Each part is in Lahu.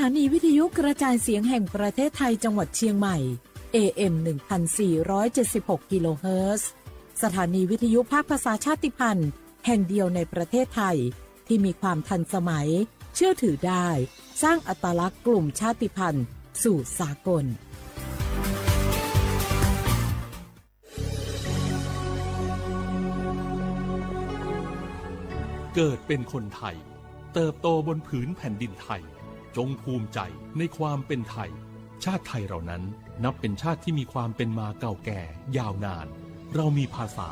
สถานีวิทยุกระจายเสียงแห่งประเทศไทยจังหวัดเชียงใหม่ เอ เอ็ม หนึ่งพันสี่ร้อยเจ็ดสิบหก กิโลเฮิรตซ์ สถานีวิทยุภาคภาษาชาติพันธุ์แห่งเดียวในประเทศไทย ที่มีความทันสมัย เชื่อถือได้ สร้างอัตลักษณ์กลุ่มชาติพันธุ์สู่สากล เกิดเป็นคนไทย เติบโตบนผืนแผ่นดินไทย จงภูมิใจในความเป็นไทย ชาติไทยเรานั้นนับเป็นชาติที่มีความเป็นมาเก่าแก่ยาวนาน เรามีภาษา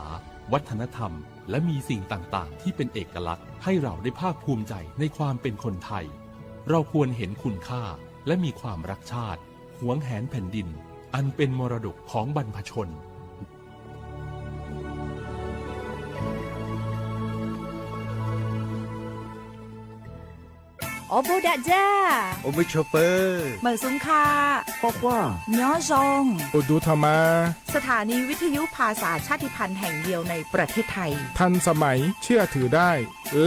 วัฒนธรรม และมีสิ่งต่างๆ ที่เป็นเอกลักษณ์ ให้เราได้ภาคภูมิใจในความเป็นคนไทย เราควรเห็นคุณค่า และมีความรักชาติ หวงแหนแผ่นดิน อันเป็นมรดกของบรรพชน Awˬ bon daꞈ jaˇ. Awˬ bon chaw peuˬ. Meuˬ suhˍ hkaꞈ. K'awꞈ k'oˆ. Nyi awˬ zawn. Awˬ duˬ htaꞈ ma. สถานีวิทยุภาษาชาติพันธุ์แห่งเดียวในประเทศไทย ทันสมัย เชื่อถือได้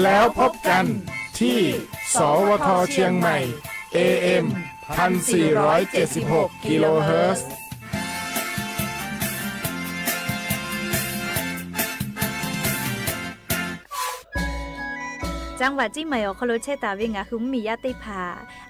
แล้วพบกันที่ สวท เชียงใหม่ เอ เอ็ม พันสี่ร้อยเจ็ดสิบหก กิโลเฮิรตซ์ จังหวัดเชียงใหม่ awˬ hk'aw lo chehˇ taˍ ve ngaˬ hui mvuhˇmiˬ yaˇ teˇ hpaˍ,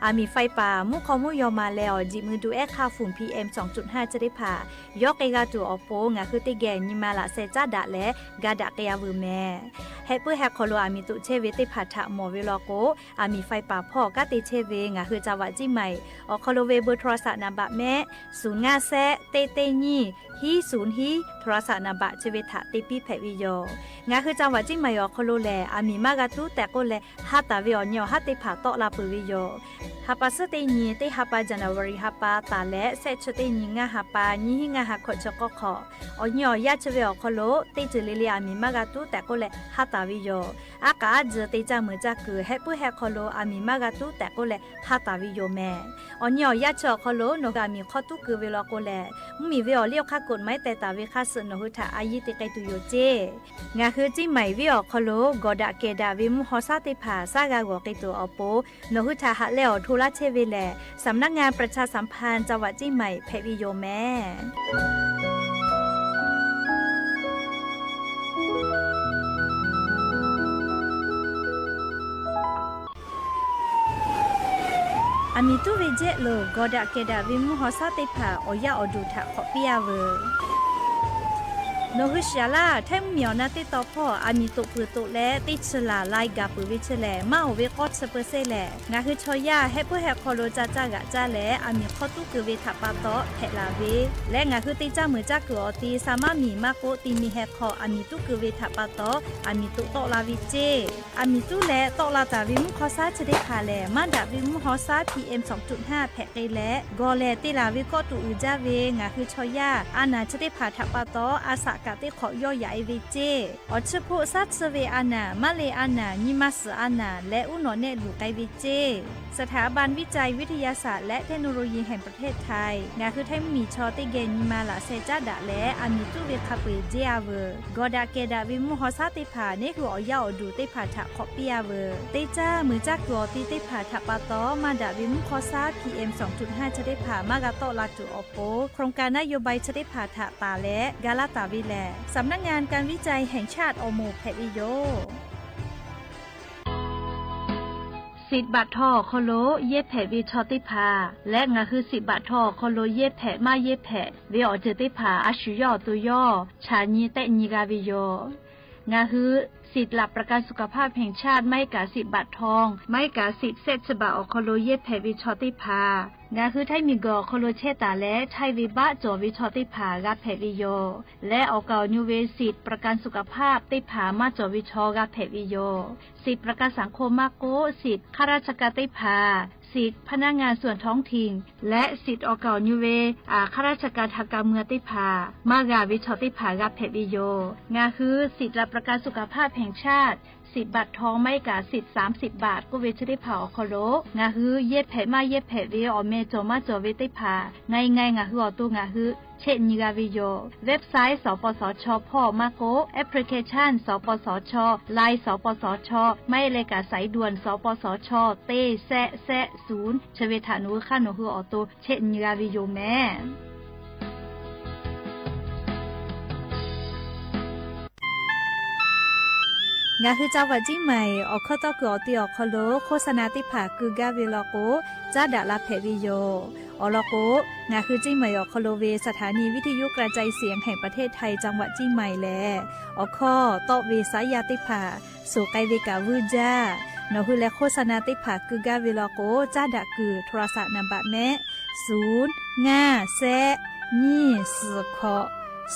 aˬ miˍ ไฟป่า mvuhˇ hk'aw mvuhˇ yaw ma leh awˬ jeꞈ mui duˬ ehˉ hk'aˇ fuˍ PM สองจุดห้า chi teˇ hpaˍ yawˇ k'ai g'a tuˬ awˬ pon ngaˬ hui teˇ geh nyi ma laꞈ sheh caˉ daꞈ leh ga daꞈ k'ai a veuˬ mehˍ. Heh puiˉ heh hk'aw lo aˬ miˍ toꞈ chehˇ ve teˇ hpaˍ htaꞈ mawˬ ve law k'o, aˬ miˍ ไฟป่า hpawˇ kanˉ te chehˇ ve ngaˬ hui จังหวัดเชียงใหม่ awˬ hk'aw lo ve เบอร์โทรศัพท์ naˍ baꞈ mehˆ, suhˍ ngaˇ shehˆ teˇ teˇ nyiˇ hiˉ suhˍ hiˉ โทรศัพท์ naˍ baꞈ chi ve htaꞈ te piˇ hpehꞈ ve yoˬ. Ngaˬ hui จังหวัดเชียงใหม่ awˬ hk'aw lo lehˬ, aˬ miˍ maˇ g'a tuˉ tehꞈ k'oˆ leh, ha taˍ ve awˬ nyi awˬ haˉ teˇ hpaˍ tawˆ la peuˬ ve yoˬ. Ha pa suhˉ teˇ nyi teˇ ha pa, January ha pa taˍ leh shehˆ chi teˇ nyi ngaˇ ha pa, nyiˇ hiˉ ngaˇ ha hkawꞈ chi k'awˇ hk'awꞈ, awˬ nyi awˬ yaˇ chi ve awˬ hk'aw lo teˇ ceuˬ le le aˬ miˍ maˇ g'a tuˉ tehꞈ k'oˆ leh ha taˍ ve yoˬ. Aˉ k'aꞈ aˉ tcuh te caˇ meuˍ caˇ kuiˬ heh puiˉ heh hk'aw lo aˬ miˍ maˇ g'a tuˉ tehꞈ k'oˆ leh ha taˍ ve yoˬ mehˍ. Awˬ nyi awˬ yaˇ chi awˬ hk'aw lo nawˬ hui aˬ miˍ hk'aw tuˉ keu ve law k'o lehˬ, mvuhˇmiˬ ve awˬ liˇ awˬ hk'aˇ กฎหมาย teh taˍ ve hk'aˇ suh nawˬ hui htaꞈ a yiˇ te k'ai tuˬ yoˬ ceˇ. Ngaˬ hui Ciˇ maiˍ venˇ awˬ hk'aw lo gawˬ daꞈ kehˬ daꞈ ve mvuhˇ haw shaˉ teˇ hpaˍ shaˉ g'a g'awˬ k'ai tuˬ awˬ pon, nawˬ hui htaꞈ haꞈ leh awˬ hto laˇ chehˇ ve lehˬ, สำนักงานประชาสัมพันธ์จังหวัดเชียงใหม่ hpehꞈ ve yoˬ mehˍ. Aˬ miˍ tuˉ ve jehˆ lo gawˬ daꞈ kehˬ daꞈ ve mvuhˇ haw shaˉ teˇ hpaˍ awˬ yaˇ awˬ duˬ htaꞈ hk'awꞈ piˇ a veuˬ. Nawˬ hui shiˍ laˇ, htaiˇ mvuhˇmiˬ awˬ na teˇ taw hpawˇ aˬ miˍ toꞈ peuˬ toꞈ leh teˇ chi laˬ lai gaˬ peuˬ ve chi lehˬ, maˇ oˬ ve k'awˇ chi เปอร์เซ็นต์ lehˬ, ngaˬ hui chaw yaˇ heh puiˉ heh hk'aw lo ca caˇ g'aꞈ caˇ leh aˬ miˍ hk'aw tuˉ keu ve htaꞈ pa taw hpehꞈ laˬ ve leh, ngaˬ hui te caˇ meuˍ caˇ kuiˬ awˬ ti sa maˇ miˬ maˇ k'oˆ, ti mi heh hk'aw aˬ miˍ tuˉ keu ve htaꞈ pa taw aˬ miˍ toꞈ tawˆ la ve ceˇ. Aˬ miˍ tuˉ leh tawˆ la taˍ ve mvuhˇ haw shaˉ chi teˇ hpaˍ lehˬ, maˇ daꞈ ve mvuhˇ haw shaˉ PM สองจุดห้า hpehꞈ k'ai leh, gawˬ lehˬ te laˬ ve kawˆ tuꞈ uiˍ jaˇ ve ngaˬ hui chaw yaˇ a naˬ chi teˇ hpaˍ htaꞈ pa taw a shaꞈ kaꞈ teˇ hk'awꞈ yawˇ yaꞈ e ve ceˇ. Awˬ chi hpoˆ shaˉ tsuhˇ ve a naˬ, maˇ le a naˬ, nyi ma suhˍ a naˬ leh uˉ nawꞈ nehˆ luˬ k'ai ve ceˇ. สถาบันวิจัยวิทยาศาสตร์ และเทคโนโลยีแห่งประเทศไทย ngaˬ hui htaiˇ mvuhˇmiˬ chaw teˇ geh nyi ma laꞈ sheh caˉ daꞈ leh aˬ miˍ tuˉ ve hk'a peu-eˬ jeˇ a veuˬ. Gawˬ daꞈ kehˬ daꞈ ve mvuhˇ haw shaˉ teˇ hpaˍ neˇ hui awˬ yaˇ awˬ duˬ teˇ hpaˍ htaꞈ hk'awꞈ piˇ a veuˬ. Teˇ caˇ meuˍ caˇ kuiˬ awˬ ti teˇ hpaˍ htaꞈ pa taw maˇ daꞈ ve mvuhˇ haw shaˉ PM สองจุดห้า chi teˇ hpaˍ maˇ g'a tawˆ la tuˬ awˬ pon, โครงการนโยบาย chi teˇ hpaˍ htaꞈ taˍ leh ga laˇ taˍ ve lehˬ, สำนักงานการวิจัยแห่งชาติ awˬ moˍ hpehꞈ ve yoˬ. Siꞈ baꞈ htaw awˬ hk'aw lo yehˇ hpehꞈ ve chaw teˇ hpaˍ leh ngaˬ hui siꞈ baꞈ htaw awˬ hk'aw lo yehˇ hpehꞈ maˇ yehˇ hpehꞈ ve awˬ ceuˬ teˇ hpaˍ a shu yawˇ awˬ to yawˇ chaꞈ nyi tehˆ nyi g'a ve yoˬ. Ngaˬ hui สิทธิ์หลักประกันสุขภาพแห่งชาติ maˇ heˆ kaꞈ siꞈ baꞈ htaw, maˇ heˆ kaꞈ siꞈ shehˆ chi baꞈ awˬ hk'aw lo yehˇ hpehꞈ ve chaw teˇ hpaˍ, ngaˬ hui htaiˇ miˬguiˬ awˬ hk'aw lo chehˇ taˍ leh chaiˇ ve baˆ cawˬ ve chaw teˇ hpaˍ g'a hpehꞈ ve yoˬ. Leh awˬ kaˍ awˬ nyu ve siꞈ ประกันสุขภาพ teˇ hpaˍ maˇ cawˬ ve chaw g'a hpehꞈ ve yoˬ. Siꞈ ประกันสังคม maˇ k'oˆ, siꞈ ข้าราชการ teˇ hpaˍ, siꞈ พนักงานส่วนท้องถิ่น leh siꞈ awˬ kaˍ awˬ nyu ve ข้าราชการทางการเมือง teˇ hpaˍ maˇ g'a ve chaw teˇ hpaˍ g'a hpehꞈ ve yoˬ. Ngaˬ hui สิทธิ์หลักประกันสุขภาพแห่งชาติ สิบบาททอง maˇ heˆ kaꞈ สิบ สามสิบบาท k'oˆ ve chi teˇ hpaˍ awˬ hk'aw lo ngaˬ hui yehˇ hpehꞈ maˇ yehˇ hpehꞈ ve awˬ meh cawˬ maˇ cawˬ ve teˇ hpaˍ ngaˬ ngaˬ ngaˬ hui awˬ to ngaˬ hui chehˇ nyi g'a ve yoˬ. Website สปสช hpawˇ maˇ k'oˆ, application สปสช, Line สปสช maˇ heˆ leh kaꞈ สายด่วน สปสช teˇ แซะ แซะ ศูนย์ chi ve htaꞈ nawˬ hui hk'aˇ nawˬ hui awˬ to chehˇ nyi g'a ve yoˬ meh. Ngaˬ hui จังหวัดเชียงใหม่ awˬ hkawˇ tawˇ kuiˬ awˬ te awˬ hk'aw lo โฆษณา teˇ hpaˍ keu gaˇ ve law k'o, caˉ daꞈ la hpehꞈ ve yoˬ. Awˬ lawn k'o, ngaˬ hui เชียงใหม่ awˬ hk'aw lo ve สถานีวิทยุกระจายเสียงแห่งประเทศไทย จังหวัดเชียงใหม่ lehˬ, awˬ hkawˇ tawˆ ve saˉ yaˇ teˇ hpaˍ suhˍ k'ai ve kaꞈ vuiˇ jaˇ. Nawˬ hui leh โฆษณา teˇ hpaˍ keu gaˇ ve law k'o, caˉ daꞈ kuiˬ โทรศัพท์ naˍ baꞈ mehˆ ศูนย์ ngaˇ แซะ nyiˇ suhˍ hkawꞈ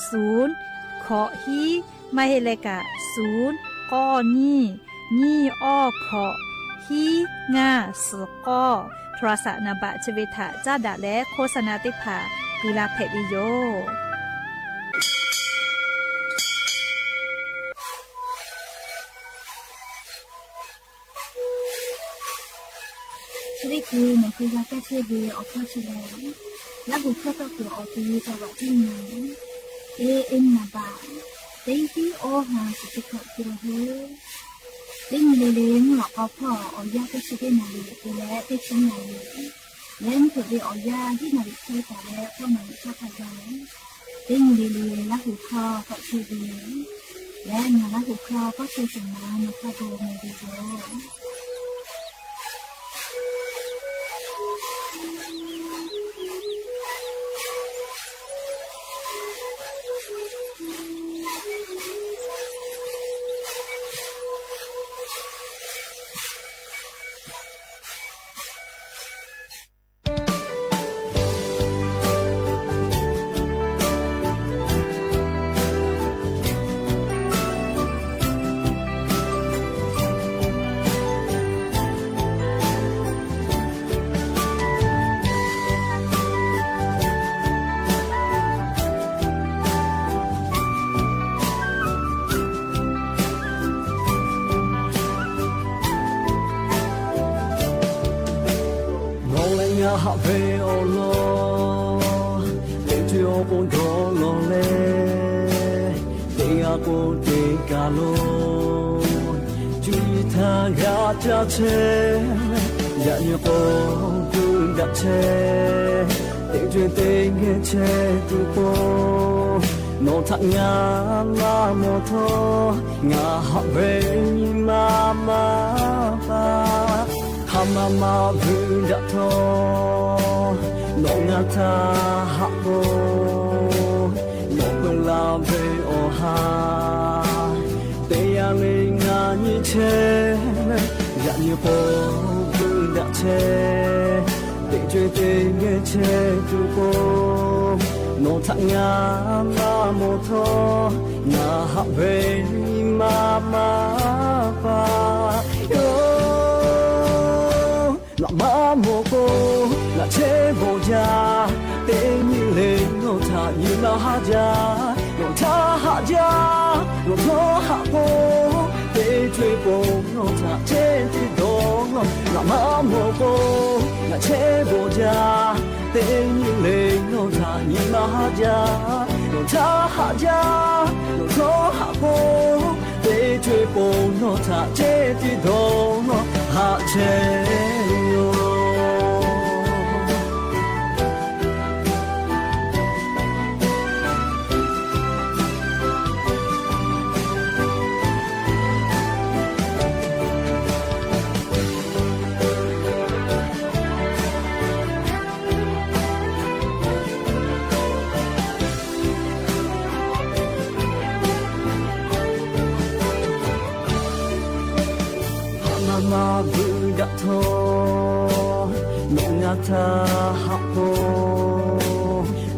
ศูนย์ hkawꞈ hiˉ, maˇ heˆ leh kaꞈ ศูนย์ k'awˇ nyiˇ, nyiˇ awˇ hkawꞈ, hiˉ ngaˇ suhˍ k'awˇ, โทรศัพท์ naˍ baꞈ chi ve htaꞈ caˉ daꞈ leh โฆษณา teˇ hpaˍ keu la hpehꞈ ve yoˬ. Chi teˇ hkui nawˬ hui g'a kaˇ chehˇ ve awˬ hkawˇ chi lehˬ, Laˇ huˍ hkawˇ tawˇ kuiˬ awˬ te จังหวัดเชียงใหม่ teˇ เอฟเอฟเอ็ม naˍ baꞈ teˇ tiˉ awˇ ha suhˍ teˇ hkawꞈ te la heuˆ. Teˇ nyi le le mvuhˇ lawꞈ k'aw hpawˇ awˬ yanˇ teˇ chi teˇ naˍ riˍ te leh teˇ chi naˍ riˍ, leh mvuhˇ hpeuꞈ ve awˬ yanˇ hiˉ naˍ riˍ hk'e taˍ leh k'awˇ naˍ riˍ hk'aˇ hk'a gaˬ, teˇ nyi le le Laˇ huˍ hkawˇ k'awꞈ chehˇ ve yoˬ. Leh ngaˬ Laˇ huˍ hkawˇ k'awꞈ chehˇ sheˍ ma nawˬ hk'a gaˬ mawˬ ve yoˬ. Nawˬ leh ngaˬ haꞈ ve awˬ lawn, teˇ ceuˬ awˬ pon dawˇ lawˬ leh, teˇ g'aˇ k'o teˇ kaˬ lo, cuˇ yiˍ htaˇ g'a caˇ chehˇ, yaꞈ nyi k'o gu daꞈ chehˇ, teˇ ceuˬ teˇ geh chehˇ tuˬ k'o, nawˬ htaꞈ ngaˬ maˇ mawˬ htawˇ, ngaˬ haꞈ ve nyi ma maˇ pa, hk'aˬ ma ma vuiˬ daꞈ htawˇ, nawˬ ngaˬ htaꞈ haꞈ k'o, nawˬ peuˬ la ve awˬ ha, teˇ yanˇ le ngaˬ nyi chehˇ, yaꞈ nyi k'o gu daꞈ chehˇ, teˇ ceuˬ teˇ geh chehˇ tuˬ k'o, nawˬ htaꞈ ngaˬ maˇ mawˬ htawˇ, ngaˬ haꞈ ve nyi ma maˇ pa yoˬ. Ngaˬ maˇ mawˬ k'o, ngaˬ chehˇ bawˬ jaˇ, teˇ nyi le nawˬ htaꞈ nyi maˇ haˆ jaˇ. Nawˬ htaꞈ haꞈ jaˇ, nawˬ htaꞈ haꞈ k'o, teˇ co e pon nawˬ htaꞈ chehˇ teˇ dawˬ nawˬ. Ngaˬ maˇ mawˬ k'o, ngaˬ chehˇ bawˬ jaˇ, teˇ nyi le nawˬ htaꞈ nyi maˇ haˆ jaˇ. Nawˬ htaꞈ haꞈ jaˇ, nawˬ htaꞈ haꞈ k'o, teˇ co e pon nawˬ htaꞈ chehˇ teˇ dawˬ nawˬ haꞈ chehˇ yoˬ. Hk'aˬ ma ma vuiˬ daꞈ htawˇ, nawˬ ngaˬ htaꞈ haꞈ k'o,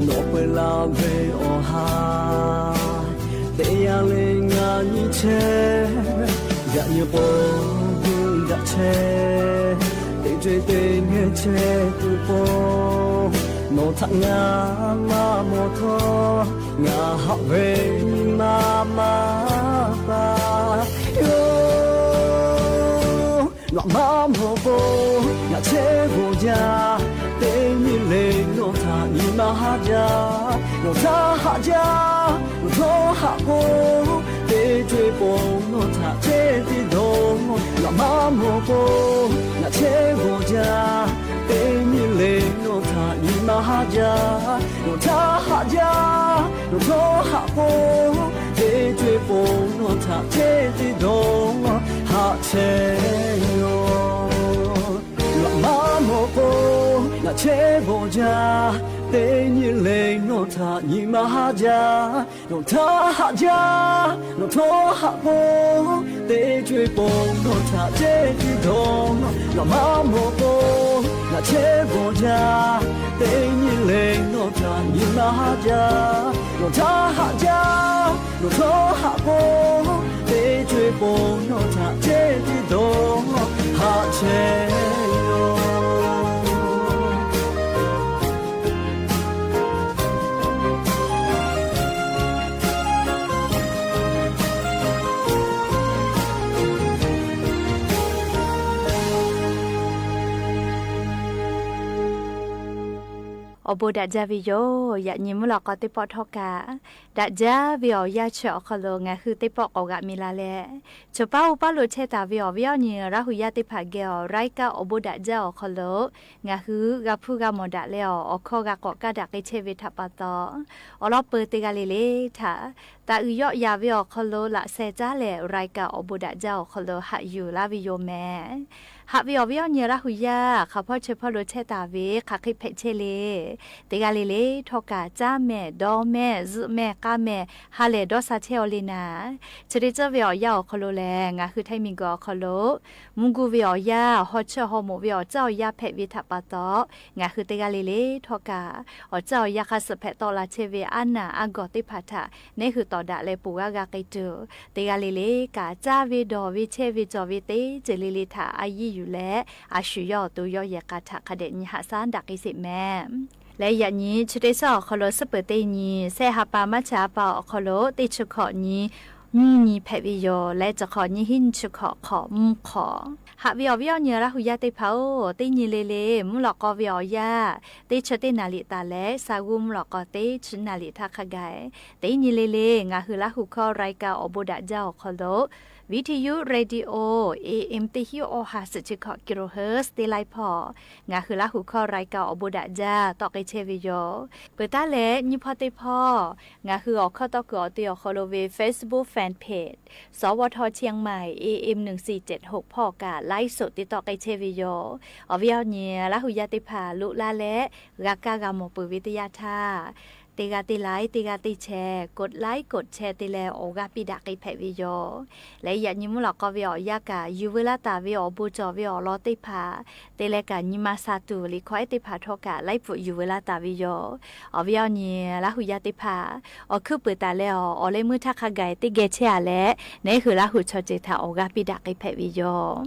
nawˬ peuˬ la ve awˬ ha, teˇ yanˇ le ngaˬ nyi chehˇ, yaꞈ nyi k'o vuiˬ daꞈ chehˇ, teˇ co e teˇ geh chehˇ tuˬ k'o, nawˬ htaꞈ ngaˬ maˇ mawˬ htawˇ, ngaˬ haꞈ ve nyi ma maˇ pa yoˬ. Ngaˬ maˇ mawˬ k'o, ngaˬ chehˇ bawˬ jaˇ. Teˇ nyi le nawˬ htaꞈ nyi maˇ haˉ jaˇ. Nawˬ htaˇ haꞈ jaˇ. Nawˬ htawˇ haꞈ k'o, teˇ co e pon nawˬ htaꞈ chehˇ teˇ dawˇ. Ngaˬ maˇ mawˬ k'o, ngaˬ chehˇ bawˬ jaˇ. Teˇ nyi le nawˬ htaꞈ nyi maˇ haˉ jaˇ. Nawˬ htaˇ haꞈ jaˇ. Nawˬ htawˇ haꞈ k'o, teˇ co e pon nawˬ htaꞈ chehˇ teˇ dawˇ. Haꞈ chehˇ yoˬ. Ngaˬ maˇ mawˬ k'o, ngaˬ chehˇ bawˬ jaˇ. Teˇ nyi le nawˬ htaꞈ nyi maˇ haˉ jaˇ. Nawˬ htaˇ haꞈ jaˇ. Nawˬ htawˇ haꞈ k'o, teˇ co e pon nawˬ htaꞈ chehˇ teˇ dawˇ. Ngaˬ maˇ mawˬ k'o, ngaˬ chehˇ bawˬ jaˇ. Teˇ nyi le nawˬ htaꞈ nyi maˇ haˉ jaˇ. Nawˬ htaˇ haꞈ jaˇ. Nawˬ htawˇ haꞈ k'o, teˇ co e pon nawˬ htaꞈ chehˇ teˇ dawˇ. Haꞈ chehˇ yoˬ. Awˬ bon daꞈ jaˇ ve yoˬ. Yaꞈ nyi mvuhˇ lawꞈ k'aw teˇ pawˆ htawˇ kaꞈ, daꞈ jaˇ ve awˬ yanˇ chi awˬ hk'aw lo ngaˬ hui teˇ pawˆ k'awꞈ g'aꞈ mi la leh, chaw paˉ oˇ paˉ lo chehˇ taˍ ve awˬ viˉ awˬ nyi Laˇ huˍ yaˇ teˇ hpaˍ geh awˬ รายการ awˬ bon daꞈ jaˇ awˬ hk'aw lo ngaˬ hui g'a hpuˇ g'a mawˬ daꞈ leh, awˬ hkawˇ g'a k'awꞈ kaˇ daꞈ k'ai chehˇ ve htaꞈ pa taw, awˬ lawn peuˬ teˇ g'aˇ le le htaꞈ taˍ uiˍ yawˆ yan ve awˬ hk'aw lo laꞈ sheh caˉ leh, รายการ awˬ bon daꞈ jaˇ awˬ hk'aw lo haꞈ yuˬ laˇ ve yoˬ mehˍ. Haꞈ ve awˬ viˉ awˬ nyi Laˇ huˍ yaˇ hk'aˬ hpawˇ chi hpawˇ lo chehˇ taˍ ve hk'aˬ hk'e hpehꞈ chehˇ le. Teˇ g'aˇ le le htawˇ kaꞈ caˇ mehˍ, dawˇ mehˍ, zuhˆ mehˍ, k'aˇ mehˍ, ha lehˬ dawˇ sha chehˇ aw le naˍ, chi teˇ ceuˬ ve awˬ yanˇ awˬ hk'aw lo lehˬ, ngaˬ hui htaiˇ miˬguiˬ awˬ hk'aw lo mvuhˇ guˇ ve awˬ yanˇ, haw cheuˇ haw moˍ ve awˬ caˇ awˬ yanˇ hpehꞈ ve htaꞈ pa taw, ngaˬ hui teˇ g'aˇ le le htawˇ kaꞈ awˬ caˇ awˬ yanˇ hk'a suhˍ hpehꞈ tawˆ la chehˇ ve aˉ naˬ aˉ gawˬ teˇ hpaˍ htaꞈ nehˉ hui tawˍ daꞈ leh ponˬ g'aˇ g'a k'ai tuˬ, teˇ g'aˇ le le kaꞈ caˇ ve dawˬ ve chehˇ ve cawˬ ve teˇ ceuˬ le le htaꞈ a yiˇ yuˬ leh, a shu yawˇ awˬ to yawˇ yehˬ k'a htaꞈ hk'a dehꞈ nyi haꞈ shaˉ daꞈ k'ai sheˍ mehˍ. Leh yaꞈ nyi chi teˇ shaˉ awˬ hk'aw lo suhˉ peuˬ teˇ nyi, shehˆ ha pa March ha pa awˬ hk'aw lo teˇ chi hkawꞈ nyi nyiˇ nyi hpehꞈ ve yoˬ. Leh chi hk'awꞈ nyi hiˉ nyi chi hkawꞈ hk'awꞈ mvuhˇ hk'awꞈ haꞈ ve awˬ viˉ awˬ nyi Laˇ huˍ yaˇ teˇ hpaˍ-oˬ, teˇ nyi le le mvuhˇ lawꞈ k'aw ve awˬ yanˇ teˇ chi teˇ naˍ riˍ taˍ leh, sa g'uˇ mvuhˇ lawꞈ k'aw teˇ chi naˍ riˍ htaˇ hk'a gaˬ, teˇ nyi le le ngaˬ hui Laˇ huˍ hkawˇ รายการ awˬ bon daꞈ jaˇ awˬ hk'aw lo วิทยุ radio AM teˇ hiˉ awˬ ha suhˍ chi hkawꞈ กิโลเฮิรตซ์ teˇ laiˉ hpawˇ ngaˬ hui Laˇ huˍ hkawˇ รายการ awˬ bon daꞈ jaˇ tawˆ k'ai chehˇ ve yoˬ. Peuˬ taˉ leh nyiˇ hpawˇ teˇ hpawˇ ngaˬ hui awˬ hkawˇ tawˇ kuiˬ awˬ te awˬ hk'aw lo ve Facebook fan page สวท เชียงใหม่ AM หนึ่งสี่เจ็ดหก hpawˇ kaꞈ ไลฟ์สด te tawˆ k'ai chehˇ ve yoˬ. Awˬ viˉ awˬ nyi Laˇ huˍ yaˇ teˇ hpaˍ loꞈ laˇ leh g'a kaˇ g'a mawˬ peuˬ ve teˇ yanˇ htaˇ, teˇ g'aˇ teˇ like, teˇ g'aˇ teˇ share, กดไลค์ กดแชร์ te leh awˬ g'aˇ piˇ daꞈ k'ai hpehꞈ ve yoˬ. Leh yaꞈ nyi mvuhˇ lawꞈ k'aw ve awˬ yanˇ kaꞈ yuˬ veu laˇ taˍ ve awˬ bon cawˬ ve awˬ lawn teˇ hpaˍ te leh kaꞈ nyi ma sha tuˬ liꞈ hkawˇ ehˉ teˇ hpaˍ htawˇ kaꞈ laiˉ pfuhꞈ yuˬ veu laˇ taˍ ve yoˬ. Awˬ viˉ awˬ nyi Laˇ huˍ yaˇ teˇ hpaˍ, awˬ hkuiˉ puiˍ taˍ leh awˬ leh meuˇ htaˇ hk'a gaˬ teˇ geh chehˇ a leh, nehˉ hui Laˇ huˍ chaw ceuˬ htaꞈ awˬ g'aˇ piˇ daꞈ k'ai hpehꞈ ve yoˬ.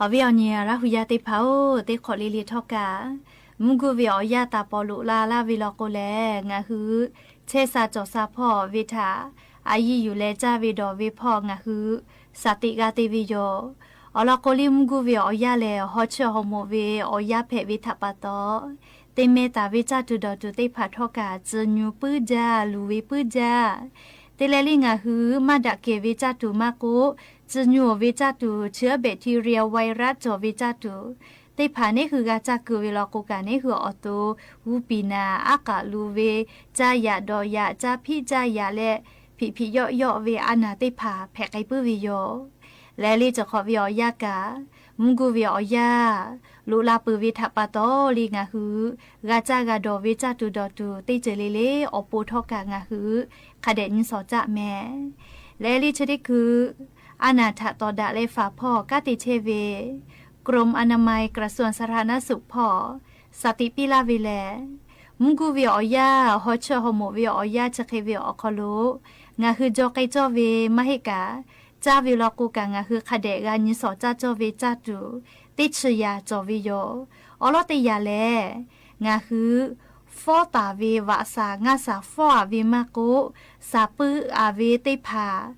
Awˬ viˉ awˬ nyi Laˇ hu yaˇ teˇ hpaˍ-oˬ, teˇ hk'awꞈ le le htawˇ kaꞈ, mvuhˇ guˇ ve awˬ yanˇ taˍ paw loꞈ la laˇ ve law k'o lehˬ, ngaˬ hui chehˇ sha cawˬ sha hpawˇ ve htaꞈ a yiˇ yuˬ leh caˇ ve dawˬ ve hpawˇ ngaˬ hui shaˍ teꞈ g'a te ve yoˬ. Awˬ lawn k'o, liˇ mvuhˇ guˇ ve awˬ yanˇ lehˬ, haw chiˇ haw moꞈ ve awˬ yanˇ hpehꞈ ve htaꞈ pa taw, te meh taˍ ve caˇ tuˬ dawˬ tuˬ teˇ hpaˍ htawˇ kaꞈ, tcuh nyu puiˉ jaˇ, luˬ ve puiˉ jaˇ. Te leh liˇ ngaˬ hui maˇ daꞈ kehˬ ve caˇ tuˬ maˇ k'oˆ, tcuh nyu ve caˇ tuˬ chi bacteria virus cawˬ ve caˇ tuˬ teˇ hpaˍ neˉ hui g'a caˇ keu ve law k'o kaꞈ, neˉ hui awˬ to g'uˇ piˍ naˍ aˉ k'aꞈ lu ve caˇ yaꞈ dawˬ yaꞈ, caˇ hpiˆ caˇ yaꞈ leh, hpiꞈ hpiꞈ yawˆ yawˆ ve a naˬ teˇ hpaˍ hpehꞈ k'ai puiˉ ve yoˬ. Leh liˇ cawˬ hk'awꞈ ve awˬ yanˇ kaꞈ, mvuhˇ guˇ ve awˬ yanˇ loꞈ la peuˬ ve htaꞈ pa taw, liˇ ngaˬ hui g'a caˇ g'a dawˬ ve caˇ tuˬ dawˬ tuˬ teˇ ceuˬ le le awˬ pon htawˇ kaꞈ ngaˬ hui hk'a dehꞈ nyi shawˍ caˆ meh. Leh liˇ chi teˇ hkui a naˬ htaꞈ tawˍ daꞈ leh faˍ hpawˇ kanˉ te chehˇ ve กรมอนามัย กระทรวงสาธารณสุข hpawˇ shaˍ teꞈ piˇ laˇ ve lehˬ, mvuhˇ guˇ ve awˬ yanˇ, haw chiˇ haw moꞈ ve awˬ yanˇ chi hk'e ve awˬ hk'aw lo ngaˬ hui jaw k'ai cawˇ ve maˇ heˆ kaꞈ, caˇ ve law k'o kaꞈ ngaˬ hui hk'a dehꞈ g'a nyi shawˍ caˇ cawˇ ve caˇ tuˬ teˇ chi yaꞈ cawˬ ve yoˬ. Awˬ lawn teˇ yanˇ lehˬ, ngaˬ hui fawˉ taˍ ve vaꞈ shaˍ ngaˇ shaˍ fawˉ aˍ ve maˇ k'oˆ, shaˍ puiˉ aˍ ve teˇ hpaˍ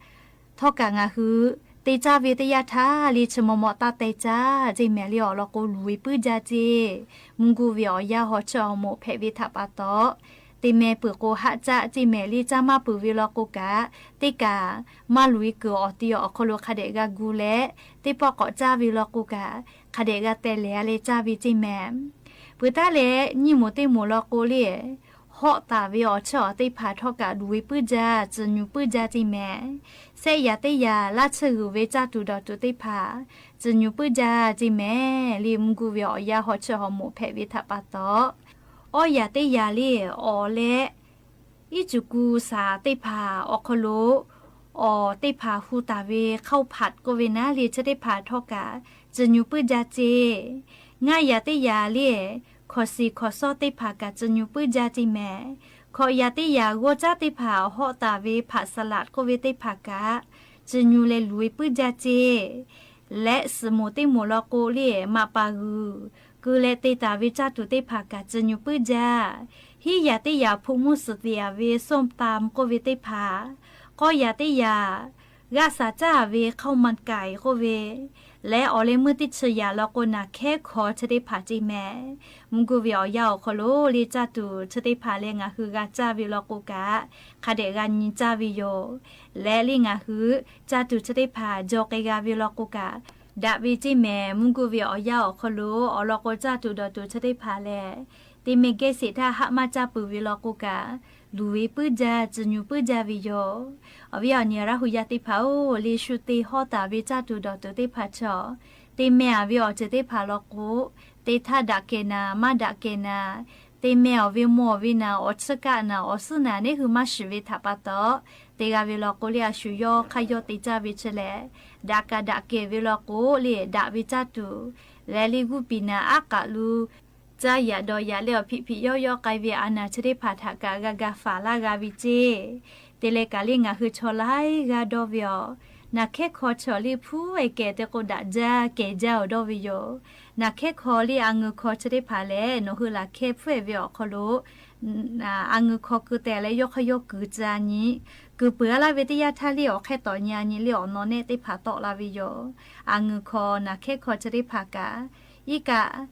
htawˇ kaꞈ ngaˬ hui te caˇ ve teˇ yanˇ htaˇ liˇ chi maw maw taˇ te caˇ ceˇ mehˍ. Liˇ awˬ lawn k'o, luˬ ve puiˉ jaˇ ceˇ. Mvuhˇ guˇ ve awˬ yanˇ haw chiˇ haw moꞈ hpehꞈ ve htaꞈ pa taw, te meh peuˬ k'o haˆ caˆ ceˇ mehˍ. Liˇ caˇ maˇ peuˬ ve law k'o kaꞈ, teˇ kaꞈ maˇ luˬ ve kuiˬ awˬ ti awˬ hk'aw lo hk'a dehꞈ g'a gu leh, teˇ pawˆ k'awꞈ caˇ ve law k'o kaꞈ, hk'a dehꞈ g'a teh lehˬ a leh caˇ ve ceˇ mehˍ. Peuˬ taˉ leh, nyiˇ moˍ teˇ moˍ law k'o liˇ, hawˆ taˍ ve awˬ chiˇ awˬ teˇ hpaˍ htawˇ kaꞈ luˬ ve puiˉ jaˇ, tcuh nyu puiˉ jaˇ ceˇ mehˍ. Sehˆ yaꞈ teˇ yaꞈ laˇ chiˇ g'uiˬ ve caˇ tuˬ dawˬ tuˬ teˇ hpaˍ tcuh nyu puiˉ jaˇ ceˇ mehˍ. Liˇ mvuhˇ guˇ ve awˬ yanˇ haw chiˇ haw moꞈ hpehꞈ ve htaꞈ pa taw, awˇ yaꞈ teˇ yaꞈ liˇ awˍ leh iˉ cuˬ ku shaˍ teˇ hpaˍ awˬ hk'aw lo awˍ teˇ hpaˍ hu taˍ ve ข้าวผัด k'oˆ ve naˉ liˇ chi teˇ hpaˍ htawˇ kaꞈ tcuh nyu puiˉ jaˇ ceˇ. Ngaˇ yaꞈ teˇ yaꞈ liˇ hkawꞈ shiˍ hkawꞈ shawˉ teˇ hpaˍ kaꞈ tcuh nyu puiˉ jaˇ ceˇ mehˍ. Hkawꞈ yaꞈ teˇ yaꞈ g'awˇ caˉ teˇ hpaˍ hawˆ taˍ ve ผักสลัด k'oˆ ve teˇ hpaˍ kaꞈ tcuh nyu leh luˬ ve puiˉ jaˇ ceˇ. Leh suhˍ moˍ teˇ moˍ law k'o liˇ maꞈ paˍ g'uiˬ keu leh te taˍ ve caˇ tuˬ teˇ hpaˍ kaꞈ tcuh nyu puiˉ jaˇ. Hiˉ yaꞈ teˇ yaꞈ hpu mvuhˇ suhˍ tiꞈ aˍ ve ส้มตำ k'oˆ ve teˇ hpaˍ, k'awˇ yaꞈ teˇ yaꞈ g'aˇ shaˍ caˇ aˍ ve ข้าวมันไก่ k'oˆ ve, leh awˬ leh meuˇ teˇ chi yaꞈ law k'o naˬ hkehˉ hkaw chi teˇ hpaˍ ceˇ mehˍ. Mvuhˇ guˇ ve awˬ yanˇ awˬ hk'aw lo liˇ caˇ tuˬ chi teˇ hpaˍ leh ngaˬ hui g'a caˇ ve law k'o kaꞈ, hk'a dehꞈ g'a nyi caˇ ve yoˬ. Leh liˇ ngaˬ hui caˇ tuˬ chi teˇ hpaˍ jaw k'ai g'a ve law k'o kaꞈ, daꞈ ve ceˇ mehˍ. Mvuhˇ guˇ ve awˬ yanˇ awˬ hk'aw lo awˬ lawn k'o caˇ tuˬ dawˬ tuˬ chi teˇ hpaˍ lehˬ, te meh geh sheˍ htaˇ haˆ maˇ caˇ peuˬ ve law k'o kaꞈ, luˬ ve puiˉ jaˇ, tcuh nyu puiˉ jaˇ ve yoˬ. Awˬ viˉ awˬ nyi Laˇ hu yaˇ teˇ hpaˍ-oˬ, liˇ shu te hawˉ taˍ ve caˇ tuˬ dawˬ tuˬ teˇ hpaˍ chaw, te meh aˍ ve awˬ ceuˬ teˇ hpaˍ law k'o, te htaˇ daꞈ kehˬ naˍ maˇ daꞈ kehˬ naˍ, te meh awˬ ve mawˬ ve naˍ, awˬ chiˇ kaˆ naˍ, awˬ suhˉ naˍ neˉ hui maˇ shiˍ ve htaꞈ pa taw, te g'a ve law k'o liˇ a shu yawˇ hk'aˇ yawˇ te caˇ ve chi lehˬ, daꞈ kaꞈ daꞈ kehˬ ve law k'o liˇ daꞈ ve caˇ tuˬ, leh liˇ g'uˇ piˍ naˍ aˉ k'aꞈ lu caˇ yaꞈ dawˬ yaꞈ leh awˬ hpiꞈ hpiꞈ yawˇ yawˇ k'ai ve a naˬ chi teˇ hpaˍ htaꞈ kaꞈ g'a ga faˍ laˇ g'a ve ceˇ. Te leh kaꞈ liˇ ngaˬ hui chaw laiˉ g'aˇ dawˇ ve awˬ, naˬ hkehˉ hkaw chi awˬ liˇ hpuˉ e kehˬ te k'o daꞈ jaˇ kehˬ jaˇ awˬ dawˇ ve yoˬ. Naˬ hkehˉ hkaw liˇ a ngeu hkaw chi teˇ hpaˍ lehˬ, nawˬ hui laˬ hkehˇ hpfuhˆ e ve awˬ hk'aw lo a ngeu hkaw keu teh leh yawˇ hk'aˇ yawˇ kuiˬ ca nyi, kuiˬ peuˬ a laˇ ve teˇ yanˇ htaˇ liˇ awˬ hk'ehˇ tawꞈ nyi a nyi liˇ awˬ naw nehˆ teˇ hpaˍ tawˆ la ve yoˬ. A ngeu hkaw naˬ hkehˉ hkaw chi teˇ hpaˍ kaꞈ, iˉ kaˆ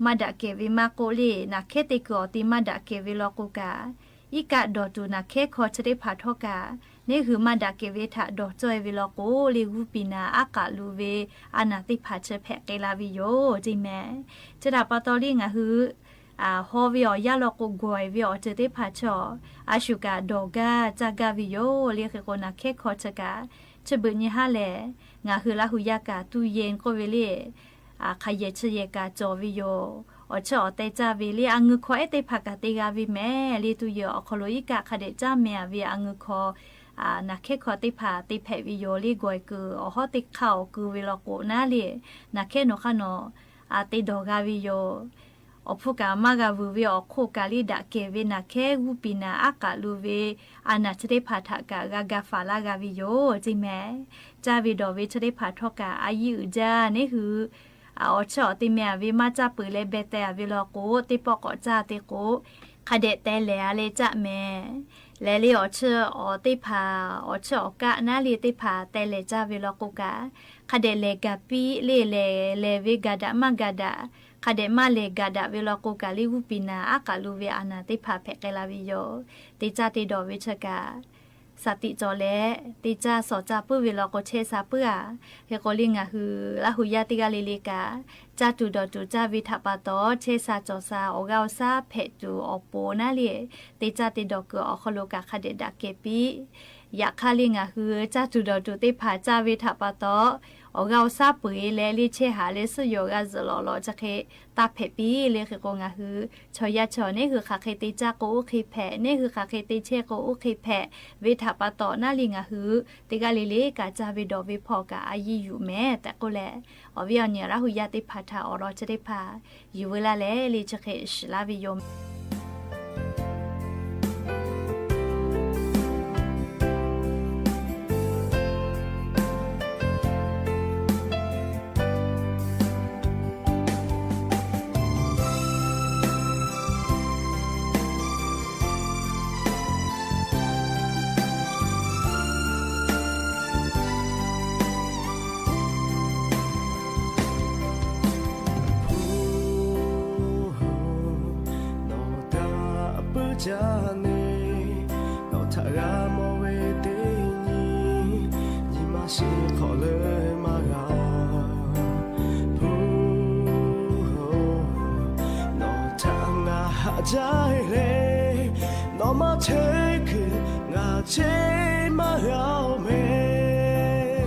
maˇ daꞈ kehˬ ve maˇ k'oˆ liˇ naˬ hkehˉ te kuiˬ awˬ ti maˇ daꞈ kehˬ ve law k'o kaꞈ, iˉ kaˆ dawˬ tuˬ naˬ hkehˉ hkaw chi teˇ hpaˍ htawˇ kaꞈ, neˉ hui maˇ daꞈ kehˬ ve htaꞈ dawˬ cawˇ e ve law k'o liˇ g'uˇ piˍ naˍ aˉ k'aꞈ lu ve a naˬ teˇ hpaˍ chi hpehꞈ k'ai la ve yoˬ ceˇ mehˍ. Chi htaꞈ pa taw liˇ ngaˬ hui haw ve awˬ yanˇ law k'o gawˬ e ve awˬ ceuˬ teˇ hpaˍ chaw, a shu kaꞈ dawˬ gaˇ caˇ gaˇ ve yoˬ. Liˇ hk'e k'o naˬ hkehˉ hkaw chi kaꞈ, chi beuꞈ nyi haˉ lehˬ, ngaˬ hui Laˇ hu yaˇ kaꞈ ตู้เย็น k'oˆ ve liˇ hk'aˬ yehˬ chi yehˬ kaꞈ cawˬ ve yoˬ. Awˬ chiˇ awˬ teh caˇ ve liˇ a ngeu hkaw ehˉ teˇ hpaˍ kaꞈ te g'a ve mehˍ. Liˇ ตู้เย็น awˬ hk'aw lo iˉ kaˆ hk'a dehꞈ caˉ meh aˍ ve a ngeu hkaw, naˬ hkehˉ hkaw teˇ hpaˍ te hpehꞈ ve yoˬ. Liˇ gawˬ e kuiˬ awˬ hawˉ teˇ hk'aˇ awˬ keu ve law k'o naˉ liˇ naˬ hkehˉ nawˬ hk'aˇ nawˬ te dawˬ g'a ve yoˬ. Awˬ hpfuhˇ kaꞈ maˇ g'a vuiˬ ve awˬ hk'oˆ kaꞈ liˇ daꞈ kehˬ ve naˬ hkehˉ g'uˇ piˍ naˍ aˉ k'aꞈ lu ve a naˬ chi teˇ hpaˍ htaꞈ kaꞈ g'a ga faˍ laˇ g'a ve yoˬ ceˇ mehˍ. Caˇ ve dawˬ ve chi teˇ hpaˍ htawˇ kaꞈ a yiˇ uiˍ jaˇ neˉ hui Aˬ, awˬ chiˇ awˬ te meh a ve maˇ caˇ peuˬ leh beh teh a ve law k'o, teˇ pawˆ k'awꞈ caˇ te k'o, hk'a dehꞈ teh lehˬ a leh caˆ mehˍ. Lehˬ le awˬ chiˇ awˬ teˇ hpaˍ, awˬ chiˇ awˬ kaˆ naˉ le teˇ hpaˍ teh lehˬ caˇ ve law k'o kaꞈ, hk'a dehꞈ lehˬ gaˬ piˇ le. Lehˬ lehˬ ve gaˬ daꞈ maˇ gaˬ daꞈ, hk'a dehꞈ maˇ lehˬ gaˬ daꞈ ve law k'o kaꞈ, le g'uˇ piˍ naˍ aˉ k'aꞈ lo ve a naˍ teˇ hpaˍ hpehꞈ k'ai la ve yoˬ. Te caˇ te dawˬ ve chi kaꞈ, shaˍ tiꞈ cawˬ leh te caˇ shawˍ caˇ puiˉ ve law k'o chehˇ sha puiˉ a. Hk'e k'o le ngaˬ hui Laˇ hu yaˇ teˇ g'aˇ le le kaꞈ, caˇ tuˬ dawˬ tuˬ caˇ ve htaꞈ pa taw, chehˇ sha cawˬ sha awˬ g'aˇ awˬ shaˉ hpehꞈ tuˬ awˬ pon naˉ le, te caˇ te dawˬ kuiˬ awˬ hk'aw lo kaꞈ hk'a dehꞈ daꞈ kehˬ piˇ. Yaꞈ hk'aˇ le ngaˬ hui caˇ tuˬ dawˬ tuˬ teˇ hpaˍ caˇ ve htaꞈ pa taw, awˬ g'aˇ awˬ shaˉ peu eˬ leh le chehˇ haꞈ leh suhˉ yoˬ g'a zuhꞈ lawꞈ lawꞈ chi hk'e taˇ hpehꞈ piˇ le. Hk'e k'o ngaˬ hui chaw yaˇ chaw neˉ hui hk'aˬ hk'e te caˇ k'o oˇ hk'e hpehꞈ, neˉ hui hk'aˬ hk'e te chehˇ k'o oˇ hk'e hpehꞈ ve htaꞈ pa taw naˉ le ngaˬ hui teˇ g'aˇ le le kaꞈ caˇ ve dawˬ ve hpawˇ kaꞈ a yiˇ yuˬ mehˍ tehꞈ k'oˆ leh, awˬ viˉ awˬ nyi Laˇ hu yaˇ teˇ hpaˍ htaꞈ awˬ lawn chi teˇ hpaˍ yuˬ veu laˇ leh le chi hk'e shiˍ laˇ ve yoˬ. Nawˬ htaꞈ puiˉ jaˇ neˇ, nawˬ htaꞈ g'a mawˬ ve teˇ nyi, nyi ma shiˍ hk'awꞈ leuˉ maˇ g'a. Hpu-oˬ, nawˬ htaꞈ ngaˬ haꞈ jaˇ le, nawˬ maˇ chehˇ kuiˬ ngaˬ chehˇ maˇ g'a-oˬ mehˍ.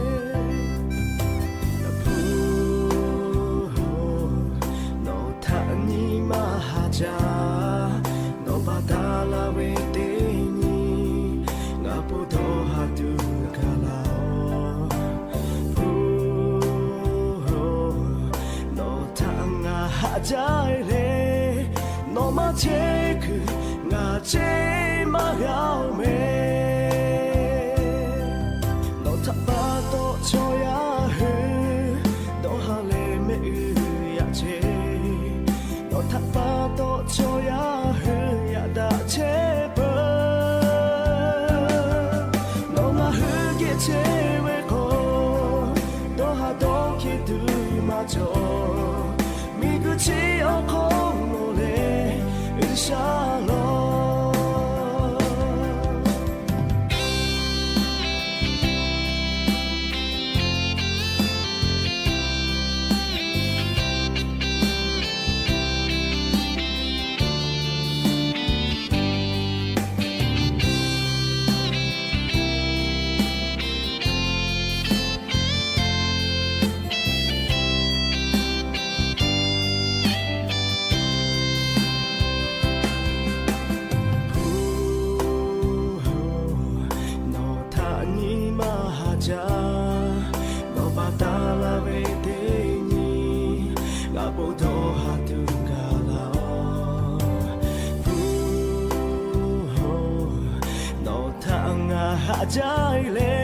Hpu-oˬ, nawˬ htaꞈ nyi ma haꞈ jaˇ, nawˬ baˬ taˍ la ve teˇ nyi, ngaˬ po dawˇ haˍ tuˬ gaˬ la-oˬ. Hpu-oˬ, nawˬ htaꞈ ngaˬ haꞈ jaˇ le, nawˬ maˇ chehˇ kuiˬ ngaˬ chehˇ maˇ g'a-oˬ mehˍ. Nawˬ htaꞈ pa taw chaw yaˇ hui dawˇ haˍ leh mehˆ g'uˇ yaꞈ chehˇ. Nawˬ htaꞈ pa taw chaw yaˇ hui yaꞈ daꞈ chehˇ peuˬ. Nawˬ ngaˬ hui geh chehˇ ve k'o, dawˇ haˍ dawˇ hkiˇ tuˬ maˇ cawˬ. Miˬguiˬ chi awˬ hk'aw lo lehˬ, G'uiˬsha lawˬ. Hpu-oˬ, nawˬ htaꞈ nyi ma haꞈ jaˇ, nawˬ baˬ taˍ la ve teˇ nyi, ngaˬ po dawˇ haˍ tuˬ gaˬ la-oˬ. Hpu-oˬ, nawˬ htaꞈ ngaˬ haꞈ jaˇ le,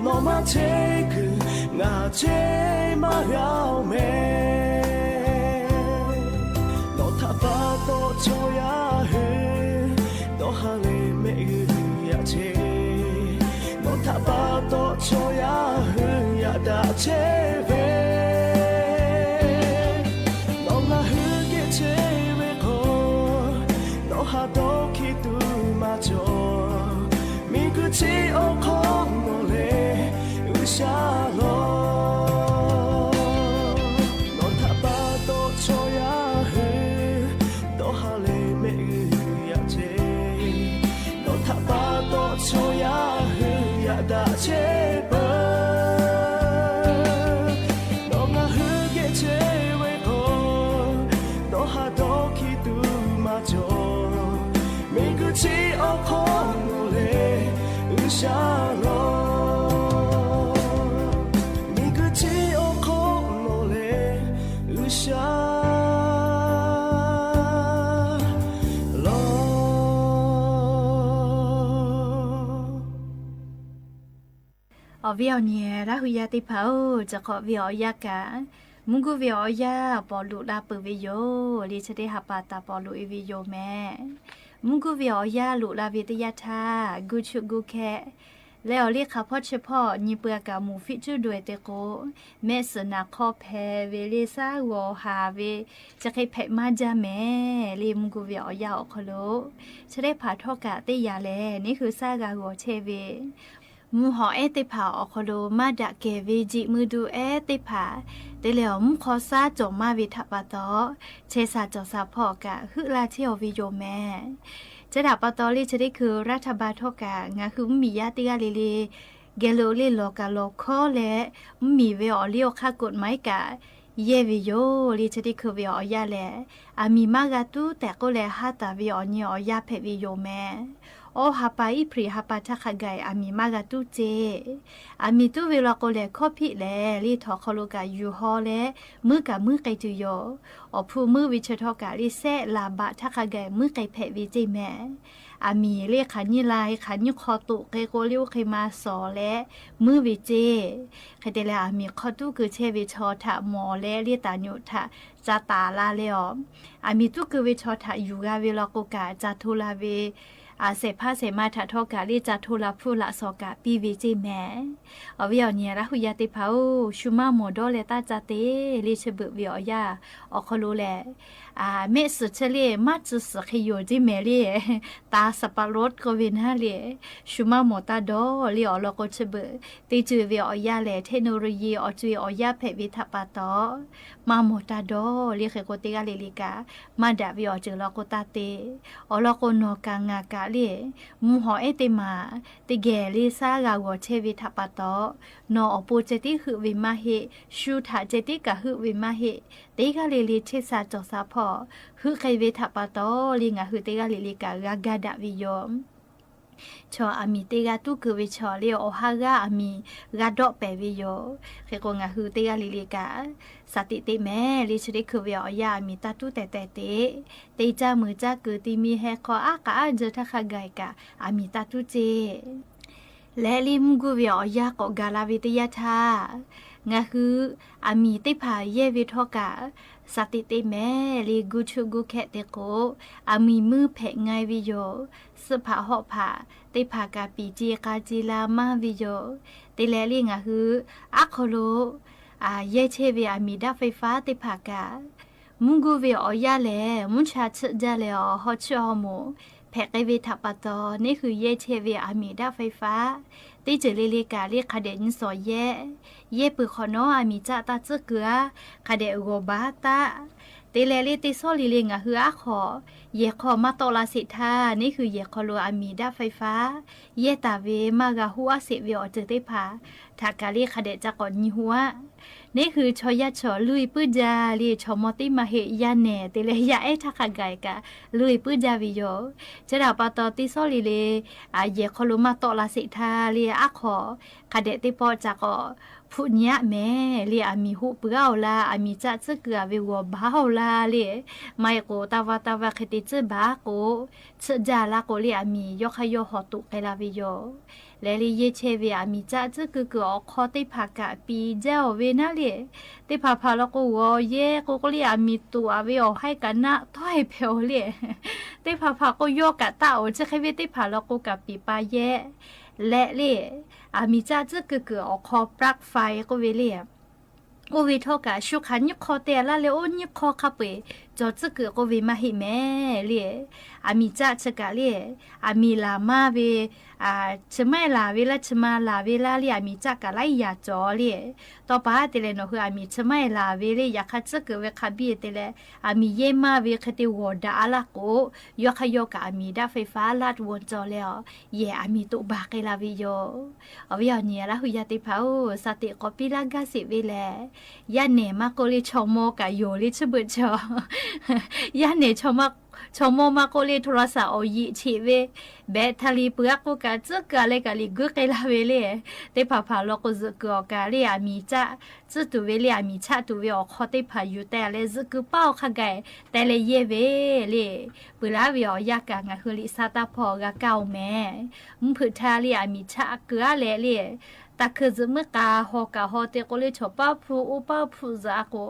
nawˬ maˇ chehˇ kuiˬ ngaˬ chehˇ maˇ g'a-oˬ mehˍ. Nawˬ htaꞈ pa taw chaw yaˇ hui dawˇ haˍ leh mehˆ g'uˇ yaꞈ chehˇ. Nawˬ htaꞈ pa taw chaw yaˇ hui yaꞈ daꞈ chehˇ ve. Nawˬ ngaˬ hui geh chehˇ ve k'o, dawˇ haˍ dawˇ hkiˇ tuˬ maˇ cawˬ. Miˬguiˬ chi awˬ hk'aw lo lehˬ, G'uiˬsha lawˬ. Nawˬ htaꞈ pa taw chaw yaˇ hui dawˇ haˍ leh mehˆ g'uˇ yaꞈ chehˇ. Nawˬ htaꞈ pa taw chaw yaˇ hui yaꞈ daꞈ chehˇ peuˬ. Nawˬ ngaˬ hui geh chehˇ ve k'o, dawˇ haˍ dawˇ hkiˇ tuˬ maˇ cawˬ. Miˬguiˬ chi awˬ hk'aw lo lehˬ, G'uiˬsha lawˬ. Miˬguiˬ chi awˬ hk'aw lo lehˬ, G'uiˬsha lawˬ. Awˬ viˉ awˬ nyi Laˇ hu yaˇ teˇ hpaˍ-oˬ, chi hk'awꞈ ve awˬ yanˇ kaꞈ Mvuhˇ guˇ ve awˬ yanˇ pawˍ loꞈ la peuˬ ve yoˬ. Leh chi teˇ ha pa taˍ pawˍ loꞈ e ve yoˬ mehˍ. Mvuhˇ guˇ ve awˬ yanˇ loꞈ la ve teˇ yanˇ htaˇ, gu chuˆ gu hkeh leh awˬ liˇ hk'aˬ hpawˇ chi hpawˇ nyi peuˬ a kaꞈ moˍ fiˆ cuˇ dawˬ e te k'o, mehˆ suhˍ naˍ hk'aw hpehꞈ ve leh saˉ g'awˬ haˍ ve chi hk'e hpehꞈ maˇ jaˇ mehˍ. Leh mvuhˇ guˇ ve awˬ yanˇ awˬ hk'aw lo chi teˇ hpaˍ htawˇ kaꞈ teˇ yanˇ lehˬ, neˇ hui saˉ g'a g'awˬ chehˇ ve mvuhˇ hawˬ ehˉ teˇ hpaˍ awˬ hk'aw lo maˇ daꞈ kehˬ ve jiꞈ mui duˬ ehˉ teˇ hpaˍ te leh awˬ mvuhˇ hk'aw saˉ cawˬ maˇ ve htaꞈ pa taw, chehˇ sha cawˬ sha hpawˇ kaꞈ heuˆ la chehˇ aw ve yoˬ mehˍ. Chi htaꞈ pa taw leh chi teˇ hkui raˇ htaˇ ba htawˇ kaꞈ ngaˬ hui mvuhˇ miˬ yaˇ teˇ g'aˇ le le geh lo leh lawˬ kaꞈ lawˬ hkawˉ leh mvuhˇ miˬ ve awˬ liˇ awˬ hk'aˇ กฎหมาย kaꞈ yehˇ ve yoˬ. Leh chi teˇ hkui ve awˬ yanˇ lehˬ, aˬ miˍ maˇ g'a tuˉ tehꞈ k'oˆ leh haˉ taˍ ve awˬ nyi awˬ yanˇ hpehꞈ ve yoˬ mehˍ. Awˇ ha pa Iˉhpriˍ ha pa htaˇ hk'a gaˬ aˬ miˍ maˇ g'a tuˉ ceˇ. Aˬ miˍ tuˉ ve law k'o lehˬ, hkawˇ hpiˆ lehˬ leh htawnˍ hk'aw lo kaꞈ yuˬ haw leh muiˉ kaꞈ muiˉ k'ai tuˬ yoˬ. Awˬ hpu muiˉ ve chi htawˇ kaꞈ leh sehˆ laˬ baꞈ htaˇ hk'a gaˬ muiˉ k'ai hpehꞈ ve ceˇ mehˍ. Aˬ miˍ leh hk'aˬ nyiˇ la hk'aˬ nyiˇ hk'aw toꞈ k'ai k'o leh oˇ hk'e ma shawˍ leh muiˉ ve ceˇ. Hk'e te leh aˬ miˍ hk'aw tuˉ keu chehˇ ve chaw htaꞈ mawˬ leh leh taˍ nyoꞈ htaꞈ ca taˍ la leh awˬ, aˬ miˍ tuˉ keu ve chaw htaꞈ yuˬ g'a ve law k'o kaꞈ ca hto la ve, shehˍ hpaˇ shehˍ ma htaꞈ htawˇ kaꞈ leh ca hto la hpuˇ laꞈ shawˍ kaꞈ piˇ ve ceˇ mehˍ. Awˬ viˉ awˬ nyi Laˇ huˬ yaˇ teˇ hpaˍ-oˬ, shu maˇ mawˬ dawˇ leh taˇ ca te. Leh chi beuꞈ ve awˬ yanˇ awˬ hk'aw lo lehˬ, mehˆ suhˍ chi leh maˇ tcuh suhˍ hk'e yoˬ ceˇ mehˍ leh, ตาสับปะรด k'oˆ ve naˉ leh, shu maˇ mawˬ taˇ dawˇ leh awˬ lawn k'o chi beuꞈ teˇ ceuˬ ve awˬ yanˇ lehˬ, technology awˬ co-e awˬ yanˇ hpehꞈ ve htaꞈ pa taw, maˇ mawˬ taˇ dawˇ leh hk'e k'o teˇ g'aˇ le le kaꞈ maˇ daꞈ ve awˬ ceuˬ law k'o taˇ te. Awˬ lawn k'o nawˬ kaꞈ ngaˬ kaꞈ leh mvuhˇ hawˬ ehˉ teˇ maˬ teˇ geh leh saˉ g'a g'awˬ chehˇ ve htaꞈ pa taw, nawˬ awˬ pon ceh tiˉ heuˆ ve maˇ heˆ, shu htaꞈ ceh tiˉ kaꞈ heuˆ ve maˇ heˆ. Teˇ g'aˇ le le chehˇ sha cawˬ sha hpawˇ heuˆ k'ai ve htaꞈ pa taw leh ngaˬ hui teˇ g'aˇ le le kaꞈ g'a ga daꞈ ve yoˬ. Chaw aˬ miˍ teˇ g'aˇ tuˉ keu ve chaw leh awˬ ha g'aˇ aˬ miˍ g'a dawˆ pehˍ ve yoˬ. Hk'e k'o ngaˬ hui teˇ g'aˇ le le kaꞈ shaˍ tiꞈ teˇ mehˍ leh chi teˇ hkui ve awˬ yanˇ aˬ miˍ taˇ tuˉ tehˬ tehˬ te, teˇ caˇ meuˬ caˇ keu ti mi heh hk'aw aˉ k'aꞈ aˉ jeu htaˇ hk'a gaˬ kaꞈ aˬ miˍ taˇ tuˉ ceˇ. Leh leh mvuhˇ guˇ ve awˬ yanˇ k'awꞈ gaˬ la ve teˇ yanˇ htaˇ, ngaˬ hui aˬ miˍ teˇ hpaˍ yehˇ ve htawˇ kaꞈ shaˍ tiꞈ teˇ mehˍ leh gu chuˆ gu hkeh te k'o, aˬ miˍ muiˉ hpehꞈ nga ve yoˬ. Suhˆ hpaꞈ hawˆ hpaꞈ teˇ hpaˍ kaꞈ piˍ ce k'a ce la maˇ ve yoˬ. Te leh leh ngaˬ hui aˉ hk'aw lo yehˇ chehˇ ve aˬ miˍ daꞈ ไฟฟ้า teˇ hpaˍ kaꞈ, mvuhˇ guˇ ve awˬ yanˇ lehˬ mvuhˇ cha chiˆ jaˇ leh awˬ hawˉ chiˆ hawˉ moˍ hpehꞈ k'ai ve htaꞈ pa taw, neˇ hui yehˇ chehˇ ve aˬ miˍ daꞈ ไฟฟ้า teˇ ceuˬ le le kaꞈ leh hk'a dehꞈ nyi sawˍ yehˇ. Yehˇ peuˬ hk'awꞈ nawˉ aˬ miˍ caˆ taˇ tcuhˉ keu aˉ, hk'a dehꞈ g'awˬ baˬ taˆ. Te leh leh teˇ sawˉ le le ngaˬ hui aˉ hk'aw yehˬ hk'aw maˇ tawˆ la sheˍ htaˇ, neˇ hui yehˬ hk'aw lo aˬ miˍ daꞈ ไฟฟ้า yehˇ taˍ ve maˇ g'a hoˆ aˉ sheˍ ve awˬ ceuˬ teˇ hpaˍ htaꞈ kaꞈ leh hk'a dehꞈ ca k'awꞈ nyi hoˆ aˉ. Neˇ hui chaw yaˇ chaw luˇ e puiˉ jaˇ leh chaw mawˇ teˇ maˇ heˆ yaˇ nehˬ te leh yaˇ ehˉ htaˇ hk'a gaˬ kaꞈ luˇ e puiˉ jaˇ ve yoˬ. Chi htaꞈ pa taw teˇ sawˉ le le yehˬ hk'aw lo maˇ tawˆ la sheˍ htaˇ leh aˉ hk'aw hk'a dehꞈ teˇ pawˆ ca k'awꞈ hpfuhˆ nyi aˉ mehˍ leh aˬ miˍ hoˆ peuˬ aˉ awˬ laˇ, aˬ miˍ caˆ tcuhˉ keu a ve g'awˬ baˬ aˉ awˬ laˇ leh, maˇ heˆ k'o taˇ vaˇ taˇ vaˇ hk'e te tcuhˉ baˬ k'o, chiˆ jaˇ la k'o leh aˬ miˍ yawˇ hk'aˇ yawˇ hawꞈ toꞈ k'ai la ve yoˬ. Leh leh yehˇ chehˇ ve aˬ miˍ caˆ tcuhˉ keu kuiˬ awˬ hk'aw teˇ hpaˍ kaꞈ piˍ jaˇ awˬ ve naˉ leh, teˇ hpaˍ hpaˍ law k'o g'awˬ yehˇ k'o k'oˆ leh aˬ miˍ toꞈ a ve awˬ haiˉ kaꞈ naˆ tawˆ e hpehꞈ awˬ leh, teˇ hpaˍ hpaˍ k'o yawˇ kaꞈ taˆ awˬ chi hk'e ve teˇ hpaˍ law k'o kaꞈ piˍ pa yehˇ. Leh leh aˬ miˍ caˆ tcuhˉ keu kuiˬ awˬ hk'aw ปลั๊กไฟ k'oˆ ve leh, oˇ ve htawˇ kaꞈ shu hk'aˬ nyiˇ hk'aw te laˇ leh oˇ nyiˇ hk'aw hk'a peu-eˬ cawˬ tcuhˉ kuiˬ k'oˆ ve maˇ heˆ mehˍ leh, aˬ miˍ caˆ chi kaꞈ leh, aˬ miˍ laˬ maˇ ve, chi maˇ e laˬ ve laˇ chi ma laˬ ve laˇ leh aˬ miˍ caˆ kaꞈ laiˉ yaꞈ cawˬ leh, tawˇ pa te leh nawˬ hui aˬ miˍ chi maˇ e laˬ ve leh yaꞈ hk'aˇ tcuhˉ kuiˬ ve hk'a biˇ te leh, aˬ miˍ yehˇ maˇ ve hk'e te g'awˬ daꞈ a laˇ k'o, yawˇ hk'aˇ yawˇ kaꞈ aˬ miˍ daꞈ ไฟฟ้า laˇ won cawˬ leh a, yehˬ aˬ miˍ toꞈ baˬ k'ai la ve yoˬ. Awˬ viˉ awˬ nyi Laˇ huˬ yaˇ teˇ hpaˍ-oˬ, shaˍ tiꞈ k'awꞈ piˇ laˇ gaˇ sheˍ ve lehˬ, yaˇ nehˬ maˇ k'oˆ leh chaw mawˇ kaꞈ yoˬ leh chi beuꞈ cawˬ. Yaˇ nehˬ chaw mawˇ maˇ k'oˆ le, โทรศัพท์ awˬ yiꞈ cheꞈ ve, แบตเตอรี่ peuˬ-a k'oˆ kaꞈ, tcuhˉ kuiˬ-a leh kaꞈ liꞈ guiˇ k'ai la ve le. Teˇ hpaˍ hpaˍ law k'o, zuhꞈ kuiˬ awˬ kaꞈ le, aˬ miˍ caˆ tcuhˉ tuˬ ve le, aˬ miˍ chaˆ tuˬ ve awˬ hk'aw teˇ hpaˍ yuˬ teh leh, zuhꞈ kuiˬ paˇ awˬ hk'a gaˬ teh leh yehˇ ve le. Peuˬ laˇ ve awˬ yanˇ kaꞈ ngaˬ hui liꞈ sa taˇ hpawˇ g'a kaˇ-oˬ mehˍ. Mvuhˇ hpeuꞈ htaˇ le, aˬ miˍ chaˆ keu-a leh le, taˇ hkeu zuhꞈ meuˇ k'a haw kaꞈ haw te k'o le, chaw paˇ hpu oˇ paˇ hpu zuhꞈ-a k'o,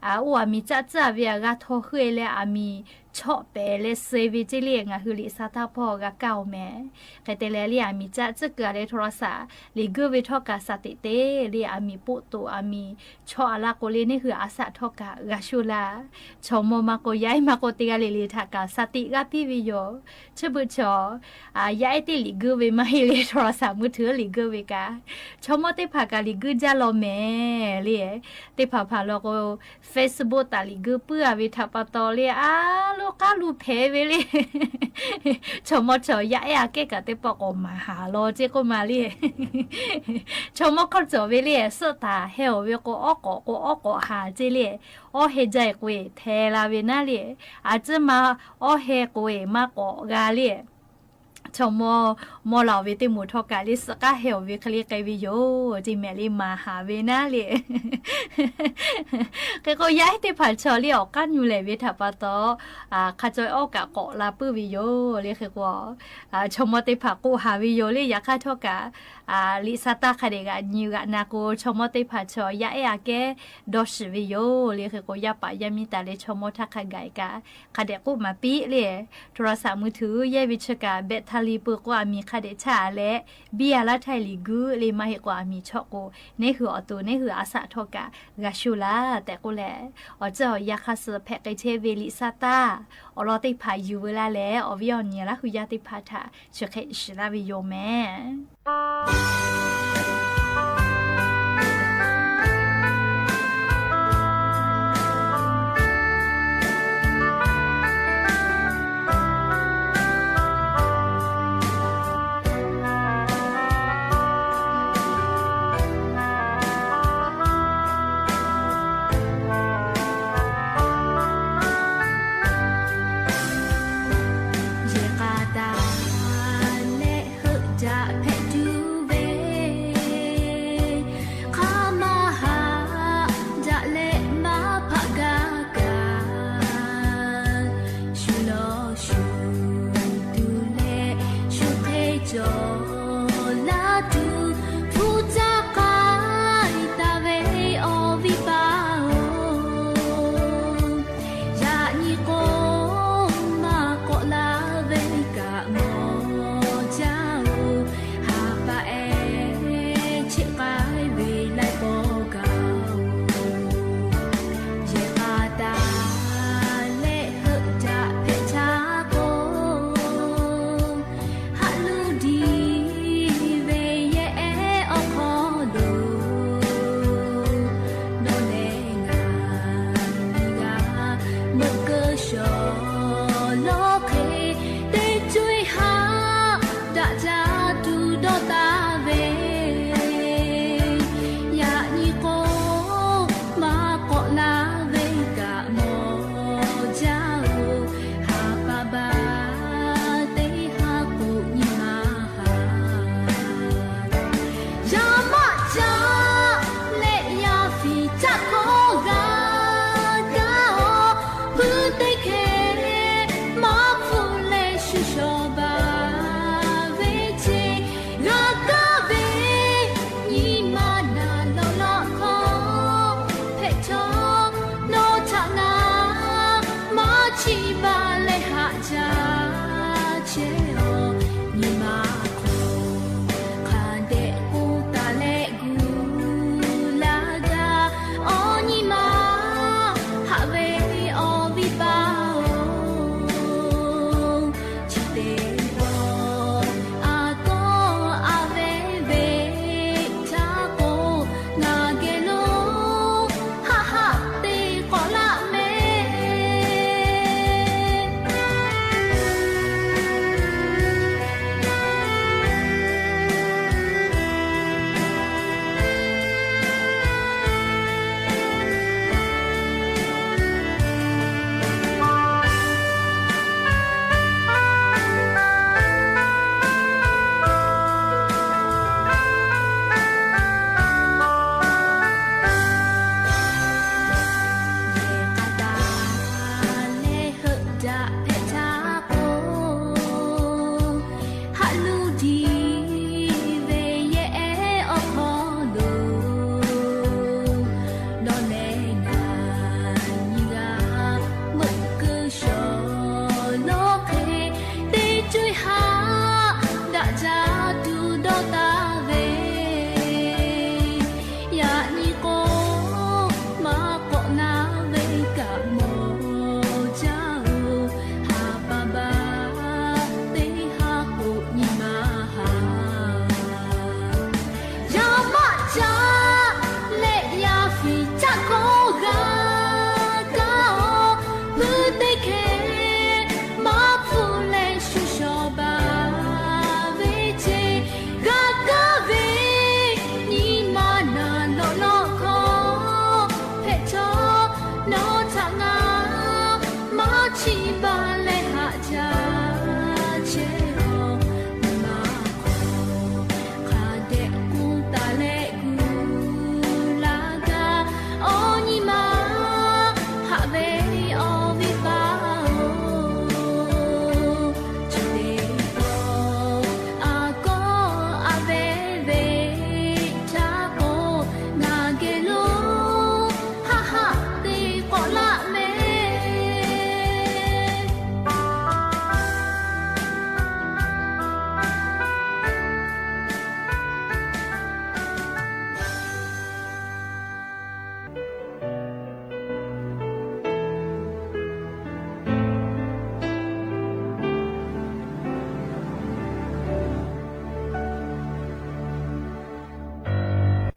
oˇ aˬ miˍ caˆ tcuhˉ-a ve a g'a htaw heuˆ-e leh, aˬ miˍ chawˆ pehˍ leh suh-e ve ceˇ le, ngaˬ hui liꞈ sa taˇ hpawˇ g'a kaˇ-oˬ mehˍ. Hk'e te leh le, aˬ miˍ caˆ tcuhˉ kuiˬ-a leh โทรศัพท์ liꞈ guiˇ ve htawˇ kaꞈ shaˍ teꞈ te le, aˬ miˍ poˆ toꞈ, aˬ miˍ chawˆ-a laˇ k'o le, neˇ hui a shaꞈ htawˇ kaꞈ g'a shoˇ laˇ. Chaw mawˇ maˇ k'o, yaˇ ehˉ maˇ k'o, teˇ g'aˇ le le htaꞈ kaꞈ shaˍ teꞈ g'aˇ piˇ ve yoˬ. Chi beuꞈ chaw, yaˇ ehˉ teˇ liꞈ guiˇ ve maˇ heˆ le, โทรศัพท์ มือถือ liꞈ guiˇ ve kaꞈ, chaw mawˇ teˇ hpaˍ kaꞈ liꞈ guiˇ jaˇ law mehˍ le. Teˇ hpaˍ hpaˍ law k'o, Facebook htaꞈ liꞈ guiˇ puiˉ-a ve htaꞈ pa taw le, a loˉ k'aˉ luˬ hpehꞈ ve le. Chaw mawˇ chaw yaˇ ehˉ aꞈ kehˉ kaꞈ teˇ pawˆ k'awꞈ maˍ haˍ law ceˇ k'oˆ ma le. Chaw mawˇ hkawˇ cawˬ ve le, suhˆ htaꞈ heh-oˬ ve k'o, awˉ k'awꞈ k'o awˉ k'awꞈ haˍ ceˇ le. Awˇ heh jaˇ-e k'o-e hpeh la ve naˉ le. A ciˉ ma awˇ heh k'o-e maˇ k'awꞈ g'a le. Chaw mawˇ mawˇ la-oˬ ve teˇ moˍ htawˇ kaꞈ le, suhˆ k'aˉ heh-oˬ ve hk'e le k'ai ve yoˬ ceˇ mehˍ le, maˍ haˍ ve naˉ le. Hk'e k'o, yaˇ ehˉ teˇ hpaˍ chaw le awˬ k'aˉ nyu lehˬ ve htaꞈ pa taw, hk'a caw awˉ kaꞈ k'awꞈ la puiˉ ve yoˬ le. Hk'e k'o, chaw mawˇ teˇ hpaˍ k'oˆ haˍ ve yoˬ le. Yaꞈ hk'aˇ htawˇ kaꞈ, liꞈ sa taˇ hk'a dehꞈ g'aꞈ nyi g'aꞈ na k'o, chaw mawˇ teˇ hpaˍ chaw yaˇ ehˉ aꞈ kehˉ dawˇ shiˍ ve yoˬ le. Hk'e k'o, yaˇ paˍ yaˇ miˇ taˍ leh chaw mawˇ htaˇ hk'a gaˬ kaꞈ hk'a dehꞈ k'oˆ maˍ piˇ le. โทรศัพท์ มือถือ yehˇ ve chi kaꞈ แบตเตอรี่ peuˬ k'o aˬ miˍ hk'a dehꞈ chaˆ-a leh, biˇ-a laˇ htaˇ liꞈ guiˇ le maˇ heˆ k'o aˬ miˍ chawˆ k'o, neˇ hui awˬ to neˇ hui a shaꞈ htawˇ kaꞈ g'a shoˇ laˇ tehꞈ k'oˆ leh, awˬ ceuˬ awˬ yanˇ hk'a suh hpehꞈ k'ai chehˇ ve liꞈ sa taˇ awˬ lawn teˇ hpaˍ yuˬ veu laˇ leh, awˬ viˉ awˬ nyi Laˇ hu yaˇ teˇ hpaˍ htaꞈ chi hk'e shiˍ laˇ ve yoˬ mehˍ. Yehˬ k'a taˍ leh heuˆ jaꞈ hpehꞈ tuˬ ve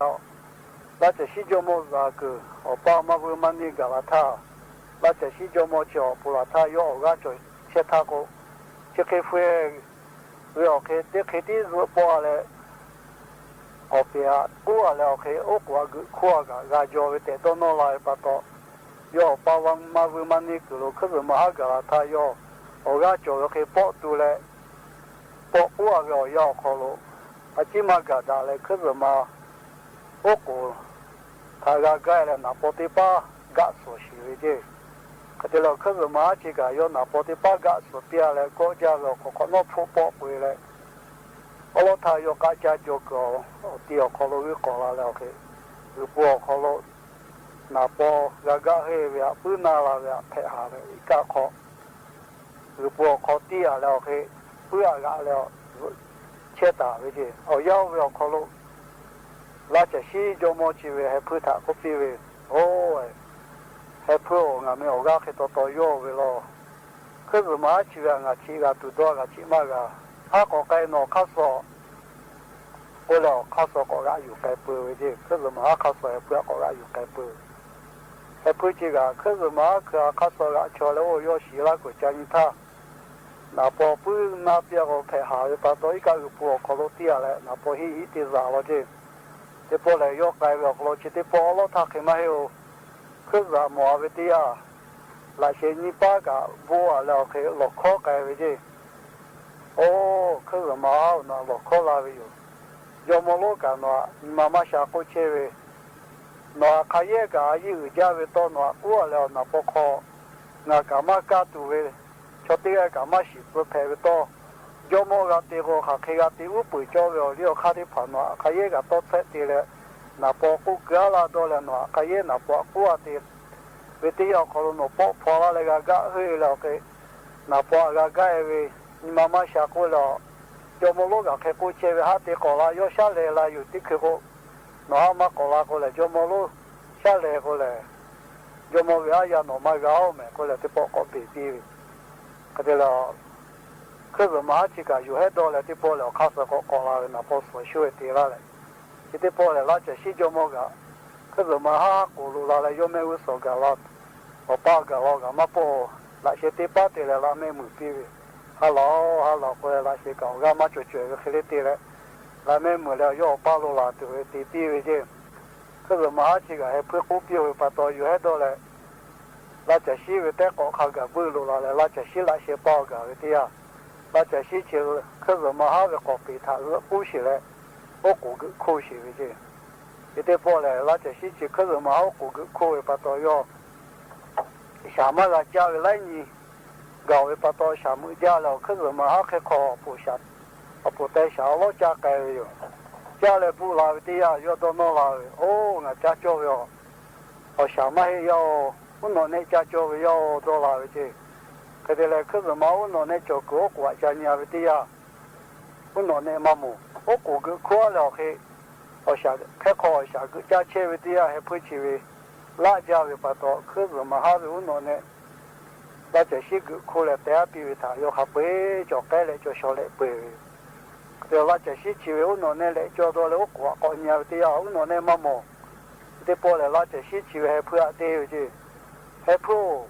Laˇ caˬ shiˉ jawˇmawˇ zaˍ kuiˬ awˬ pa maˇ vuiˇ maˇ neˇ gaˬ la htaˇ, laˇ caˬ shiˉ jawˇmawˇ chi awˬ pon laˬ htaˇ yawˇ awˬ g'aˇ cawˬ chehˇ htaˇ k'o, chi hk'e hpfuhˇ ve awˬ hk'e teˇ hk'e tiˉ zuhˆ pawˆ a leh, awˬ pehˍ aꞈ k'oˆ a leh awˬ hk'e oˉ k'oˍ a geuꞈ hkoˇ a kaꞈ g'a jaw ve tehꞈ dawˇ nawˇ la ve pa taw, yawˇ awˬ pa maˇ vuiˇ maˇ neˇ kuiˬ lo hkuiˉ zuhˬ ma haˉ gaˬ la htaˇ yawˇ awˬ g'aˇ cawˬ ve hk'e pawˆ tu leh, pawˆ k'oˆ a ve awˬ yanˇ awˬ hk'aw lo a ciˉ maˇ gaˬ daꞈ leh hkuiˉ zuhˬ ma oˉ k'oˍ htaꞈ g'a gaˇ leh naˍ paw teˇ paˉ gaˆ suhˍ shiˍ ve ceˇ. Hk'e te leh hkuiˉ zuhˬ ma haˉ chi kaꞈ yawˇ naˍ paw teˇ paˉ gaˆ suhˍ piˇ a leh kawˆ jaˇ ve awˬ hk'aw hk'awꞈ nawˉ hpfuhˆ pawˆ k'oꞈ e leh, awˉ lawˉ htaˇ yawˇ k'aˆ caˇ jaw kuiˬ awˬ ti awˬ hk'aw lo g'uiˇ k'awꞈ la leh awˬ hk'e, g'uiˬ po awˬ hk'aw lo naˍ paw g'a gaˆ heˇ ve htaꞈ puiˉ na la ve htaꞈ hpehꞈ haˍ leh iˉ kaˆ hk'aw g'uiˬ po awˬ hk'aw tiˇ a leh awˬ hk'e puiˉ a g'aꞈ leh chehˇ taˍ ve ceˇ. Awˬ yanˇ oˇ ve awˬ hk'aw lo laˇ caˬ shiˉ jawˇmawˇ chi ve heh hpuiˇ htaꞈ k'oˆ piˇ ve, Oˬ, heh hpuiˇ-oˬ, ngaˬ meh awˬ g'aˇ hk'e taw taw yawˇ ve law. Hkuiˉ zuhˬ ma haˉ chi ve htaꞈ ngaˬ cheꞈ g'a tuˬ dawˇ, ngaˬ cheꞈ maˇ g'a. Haˉ k'awꞈ k'ai nawˬ hk'aˇ suh k'oˆ leh awˬ hk'aˇ suh k'awꞈ g'aꞈ yuˬ k'ai peuˬ ve ceˇ. Hkuiˉ zuhˬ ma haˉ hk'aˇ suh heh hpuiˇ htaꞈ k'awꞈ g'aꞈ yuˬ k'ai peuˬ. Heh hpuiˇ chi kaꞈ hkuiˉ zuhˬ ma haˉ hkui a hk'aˇ suh g'aꞈ chaw leh oˇ yawˇ shiˍ laˇ kuiˬ ca nyi htaˇ, naˍ paw puiˉ na piˇ a k'o hpehꞈ haˍ ve pa taw iˉ kaˆ g'uiˬ po awˬ hk'aw lo tiˇ a leh naˍ paw hiˆ hiˆ te zaꞈ law ceˇ. Teˇ pawˆ lehˬ yawˇ k'ai ve awˬ hk'aw lo chi teˇ pawˆ awˉ lawˉ htaˇ hk'e maˇ heˆ-oˬ. Hkuiˉ zuhˬ mawˬ a ve teˇ yanˇ, laꞈ sheh nyi paˉ kaꞈ bon a leh awˬ hk'e lawˬ hkawˉ k'ai ve ceˇ. Oˬ, hkuiˉ zuhˬ ma haˉ-oˬ, nawˬ htaꞈ lawˬ hkawˉ la ve yoˬ. Jawˇmawˇ lonˉ kaꞈ nawˬ htaꞈ nyi ma maˇ sha k'oˆ chehˇ ve, nawˬ htaꞈ hk'a yehˇ kaꞈ a yiˉ uiˍ jaˇ ve tawˇ nawˬ htaꞈ k'oˆ a leh awˬ naˍ paw hk'aw ngaˬ kaꞈ maˇ kaˇ tuˬ ve, chaw teˇ g'aˇ kaꞈ maˇ shiˍ tcuh hpehꞈ ve tawˇ, jawˇmawˇ g'a te k'o hk'aˬ hk'e g'a te uˉ peunˍ cawˇ ve awˬ liˇ awˬ hk'aˇ teˇ hpaˍ nawˬ htaꞈ hk'a yehˇ kaꞈ tawˇ hpehꞈ te leh, naˍ paw k'oˆ keu aˉ laˇ dawˇ leh nawˬ htaꞈ hk'a yehˇ naˍ paw htaꞈ k'oˆ a te ve teˇ yanˇ awˬ hk'aw lo nawˬ pawˆ hpaw laˇ leh g'a gaˆ heuˆ e leh awˬ hk'e, naˍ paw htaꞈ g'a gaˆ e ve nyi ma maˇ sha k'oˆ leh, jawˇmawˇ lonˉ kaꞈ hk'e k'oˆ chehˇ ve haˉ te k'awꞈ la, yawˇ shaˉ leh la yoˬ teˇ hkui k'o, nawˬ haˉ maˇ k'awꞈ la k'o lehˬ, jawˇmawˇ lonˉ shaˉ leh k'o lehˬ, jawˇmawˇ ve aˉ yaˇ nawˬ maˇ g'a-oˬ mehˍ k'oˆ leh teˇ pawˆ k'awꞈ peˬ piˇ ve. Hk'e te leh, hkuiˉ zuhˬ ma haˉ chi kaꞈ yuˬ hehˉ dawˇ leh teˇ pawˆ lehˬ awˬ hk'aˇ suh k'awꞈ k'awꞈ la ve naˍ paw suhˍ shuˉ ve te laˇ leh, chi teˇ pawˆ lehˬ laˇ caˬ shiˉ jawˇmawˇ kaꞈ hkuiˉ zuhˬ ma haˉ k'oˍ loꞈ la leh yawˇ mehˆ g'uˇ suhˍ gaˬ la, awˬ pa gaˬ la gaˬ maˇ pawˆ-oˬ, laꞈ sheh teˇ paˉ te leh laꞈ mehˆ muiˬ piˇ ve, Ha laˬ-oˬ, ha laˬ k'oˆ leh laꞈ sheh kaꞈ awˬ g'aˇ maˇ cawˬ cawehˬ ve hk'e le te leh, laꞈ mehˆ muiˬ leh yawˇ awˬ paˇ lo laˬ tuˬ ve te piˇ ve ceˇ. Hkuiˉ zuhˬ ma haˉ chi kaꞈ heh hpuiˇ k'oˆ piˇ-oˬ ve pa taw yuˬ hehˉ dawˇ leh, laˇ caˬ shiˉ ve tehˉ k'awꞈ hk'a gaˬ buiˇ loꞈ la leh laˇ caˬ shiˉ laꞈ sheh paˇ awˬ gaˬ ve teˇ yanˇ, laˇ caˬ shiˉ chi hkuiˉ zuhˬ ma haˉ ve k'awˍ peˍ htaꞈ zuhˆ k'uˉ sheˍ leh, oˉ k'oˍ geuꞈ hkoˇ sheˍ ve ceˇ. Chi teˇ pawˆ lehˬ laˇ caˬ shiˉ chi hkuiˉ zuhˬ ma haˉ oˉ k'oˍ geuꞈ hkoˇ ve pa taw yawˇ shaˍ maˇ g'a caˇ ve laiˉ nyi gaˬ-oˬ ve pa taw, shaˍ meuꞈ jaˇ leh awˬ hkuiˉ zuhˬ ma haˉ hk'e hk'aw awˬ poˍ shaˍ, awˬ poˍ teh shaˍ awˉ lawˉ caˇ k'ai ve yoˬ. Caˇ leh bvuhꞈ la ve teˇ yanˇ yawˇ dawˇ nawˇ la ve, Oˬ, ngaˬ caˇ cawˇ ve yoˬ. Awˬ shaˍ maˇ heˆ yaˇ-oˬ, uˉ nawꞈ nehˆ caˇ cawˇ ve yaˇ-oˬ, dawˇ la ve ceˇ. Hk'e te leh hkuiˉ zuhˬ ma uˉ nawꞈ nehˆ cawˬ kuiˬ oˉ k'oˍ aꞈ ca nyi-a ve teˇ yanˇ, uˉ nawꞈ nehˆ maˇ mawˬ. Oˉ k'oˍ geuꞈ hkoˇ-a leh awˬ hk'e, awˬ shaˍ hk'e hk'aw awˬ shaˍ geuꞈ caˇ chehˇ ve teˇ yanˇ heh hpuiˇ chi ve laˆ jaˇ ve pa taw hkuiˉ zuhˬ ma haˉ ve uˉ nawꞈ nehˆ laˇ caˬ shiˉ geuꞈ hkoˇ leh teh aˉ piˇ ve htaꞈ yawˇ hk'a peu-eˬ cawˬ k'ehˉ leh cawˬ shaw leh peu-eˬ ve yoˬ. Hk'e te laˇ caˬ shiˉ chi ve uˉ nawꞈ nehˆ lehꞈ cawˇ dawˇ leh oˉ k'oˍ aꞈ k'awꞈ nyi-a ve teˇ yanˇ uˉ nawꞈ nehˆ maˇ mawˬ. Chi teˇ pawˆ lehˬ laˇ caˬ shiˉ chi ve heh hpuiˇ aꞈ te ve ceˇ. Heh hpuiˇ-oˬ,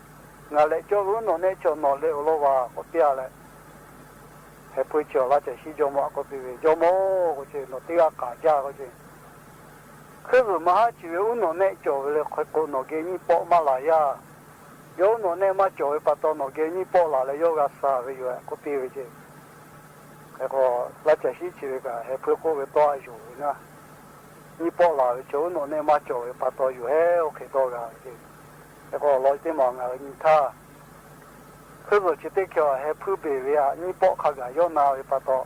ngaˬ lehꞈ cawˇ ve uˉ nawꞈ nehˆ cawˬ nawˬ leh-oˬ law vaˬ k'oˆ piˇ-a leh, heh hpuiˇ chi awˬ laˇ caˬ shiˉ jawˇmawˇ aꞈ k'oˆ piˇ ve, Jawˇmawˇ-oˬ, k'o ce nawˬ teˇ g'aˇ k'aˍ jaˇ k'o ce hkuiˉ zuhˬ ma haˉ chi ve uˉ nawꞈ nehˆ cawˬ ve le hk'e k'o nawˬ geh nyiˇ pawˆ maˇ laˬ yaˇ. Yawˇ uˉ nawꞈ nehˆ maˇ cawˬ ve pa taw nawˬ geh nyiˇ pawˆ laˬ leh yawˇ g'a suh ve yoˬ-ehˍ k'oˆ piˇ ve ceˇ. Hk'e k'o, laˇ caˬ shiˉ chi ve kaꞈ heh hpuiˇ k'oˆ ve tawˇ a yonˍ ve naˇ, nyiˇ pawˆ laˬ ve chaw uˉ nawꞈ nehˆ maˇ cawˬ ve pa taw yoˬ hehˉ oˇ hk'e dawˇ g'a ve ceˇ. Hk'e k'o, awˬ lawn teˇ maˬ ngaˬ hui nyi htaˇ, hkuiˉ zuhˬ chi teˇ hkeh heh hpuiˇ beˬ ve htaꞈ nyiˇ pawˆ hk'a gaˬ yawˇ na ve pa taw,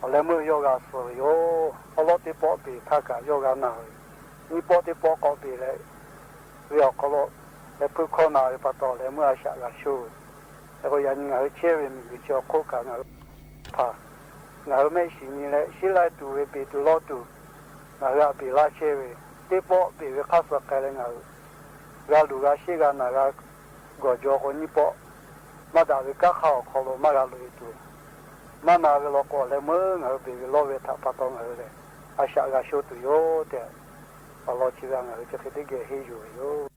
awˬ leh meuˇ yawˇ g'a suh ve yoˬ. Awˉ lawˉ teˇ pawˆ beˬ htaˇ kaꞈ yawˇ g'a na ve, nyiˇ pawˆ teˇ pawˆ k'awꞈ beˬ leh ve awˬ hk'aw lo heh hpuiˇ hkawˇ na ve pa taw awˬ leh meuˇ a shaꞈ g'a sho ve. Hk'e k'o, yaꞈ nyi ngaˬ hui chehˇ ve miˬguiˬ chi awˬ hk'oˆ kaꞈ ngaˬ hui hpaˍ, ngaˬ hui mehˆ shiˍ nyi leh shiˉ laiˇ tuˬ ve beˬ tuˬ lawˇ tuˬ, ngaˬ hui htaꞈ beˬ laˇ chehˇ ve, teˇ pawˆ beˬ ve hk'aˇ suh k'ai leh ngaˬ hui g'a luˬ g'a sheˆ g'a naˬ g'a gawˬ jaw k'o nyiˇ pawˆ maˇ daꞈ ve kanˉ hk'aˇ awˬ hk'aw lo maˇ g'a loꞈ e tuˬ, maˇ na ve law k'o awˬ leh meuˇ ngaˬ hui beˬ ve lawˇ ve htaꞈ pa taw ngaˬ hui lehˬ, a shaꞈ g'a show tuˬ yoˬ tehꞈ, awˬ lawn chi ve ngaˬ hui chi hk'e teˇ geh henˇ yuˬ ve yoˬ.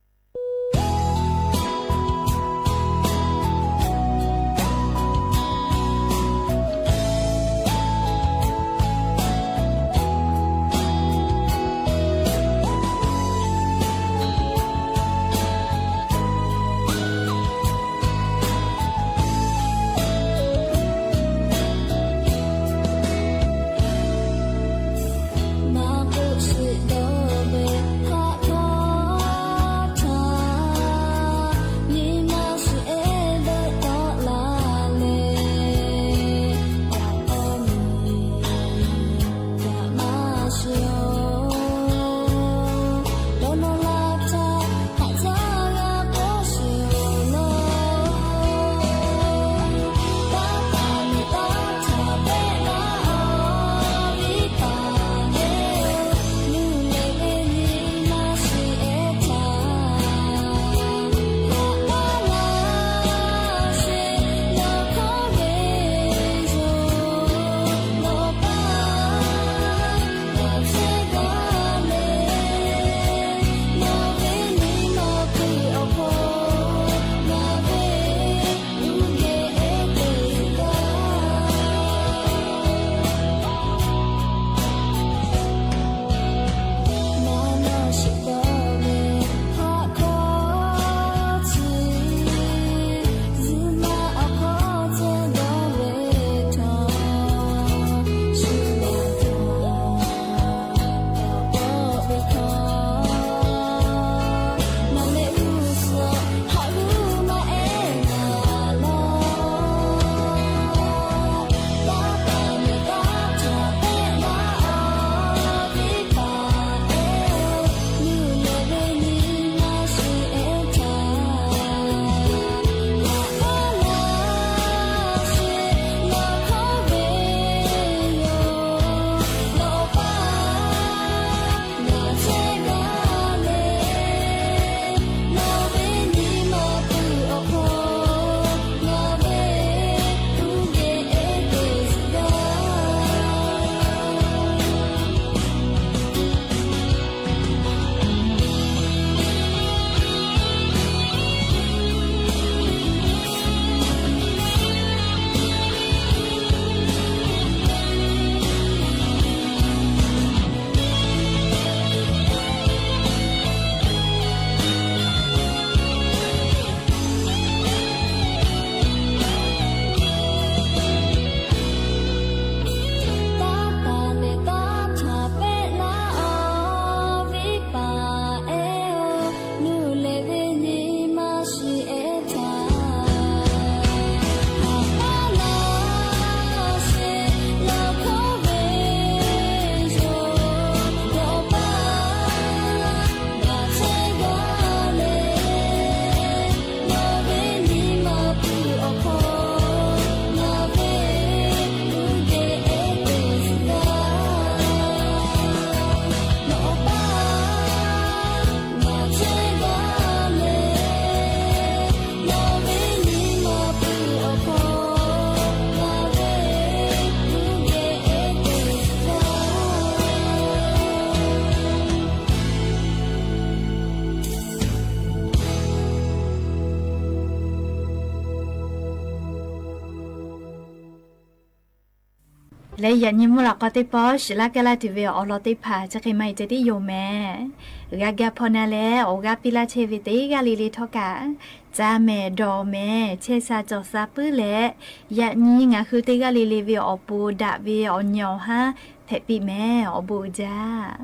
Leh yaꞈ nyi mvuhˇ laꞈ k'aw teˇ pawˆ shiˍ laˇ kehˉ laˇ tuˬ ve awˬ lawn teˇ hpaˍ chi hk'e maˇ heˆ ceh tiˉ yoˬ mehˍ. G'a gaˇ hpawˇ na leh awˬ g'aˇ piˇ laˇ chehˇ ve teˇ g'aˇ le le htawˇ kaꞈ, ca mehˍ dawˬ mehˍ chehˇ sha cawˬ sha puiˉ leh, yaꞈ nyi ngaˬ hui teˇ g'aˇ le le ve awˬ pon daꞈ ve awˬ nyi awˬ haˉ hpehꞈ piˇ mehˍ. Awˬ bon uiˍ jaˇ.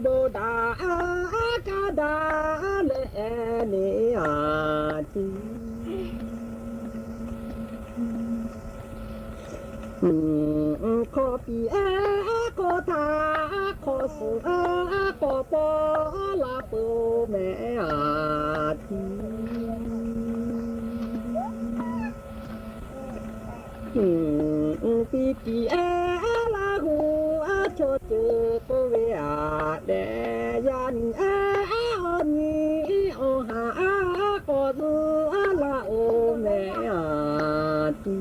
Bon daꞈ kaˇ daꞈ leh neˇ a tiˉ, hk'aw piˍ a hk'aw htaꞈ hk'aw suhˍ a hk'aw paw laˇ peuˬ mehˍ a tiˉ. Piˇ tiꞈ a Laˇ huˍ a chaw ceuˬ k'oˆ ve aꞈ dehꞈ, yaˇ nyi aˉ awˬ nyi awˬ haˍ aˉ k'awꞈ zuhˆ aˉ laˇ oˬ mehˍ aꞈ tiˉ.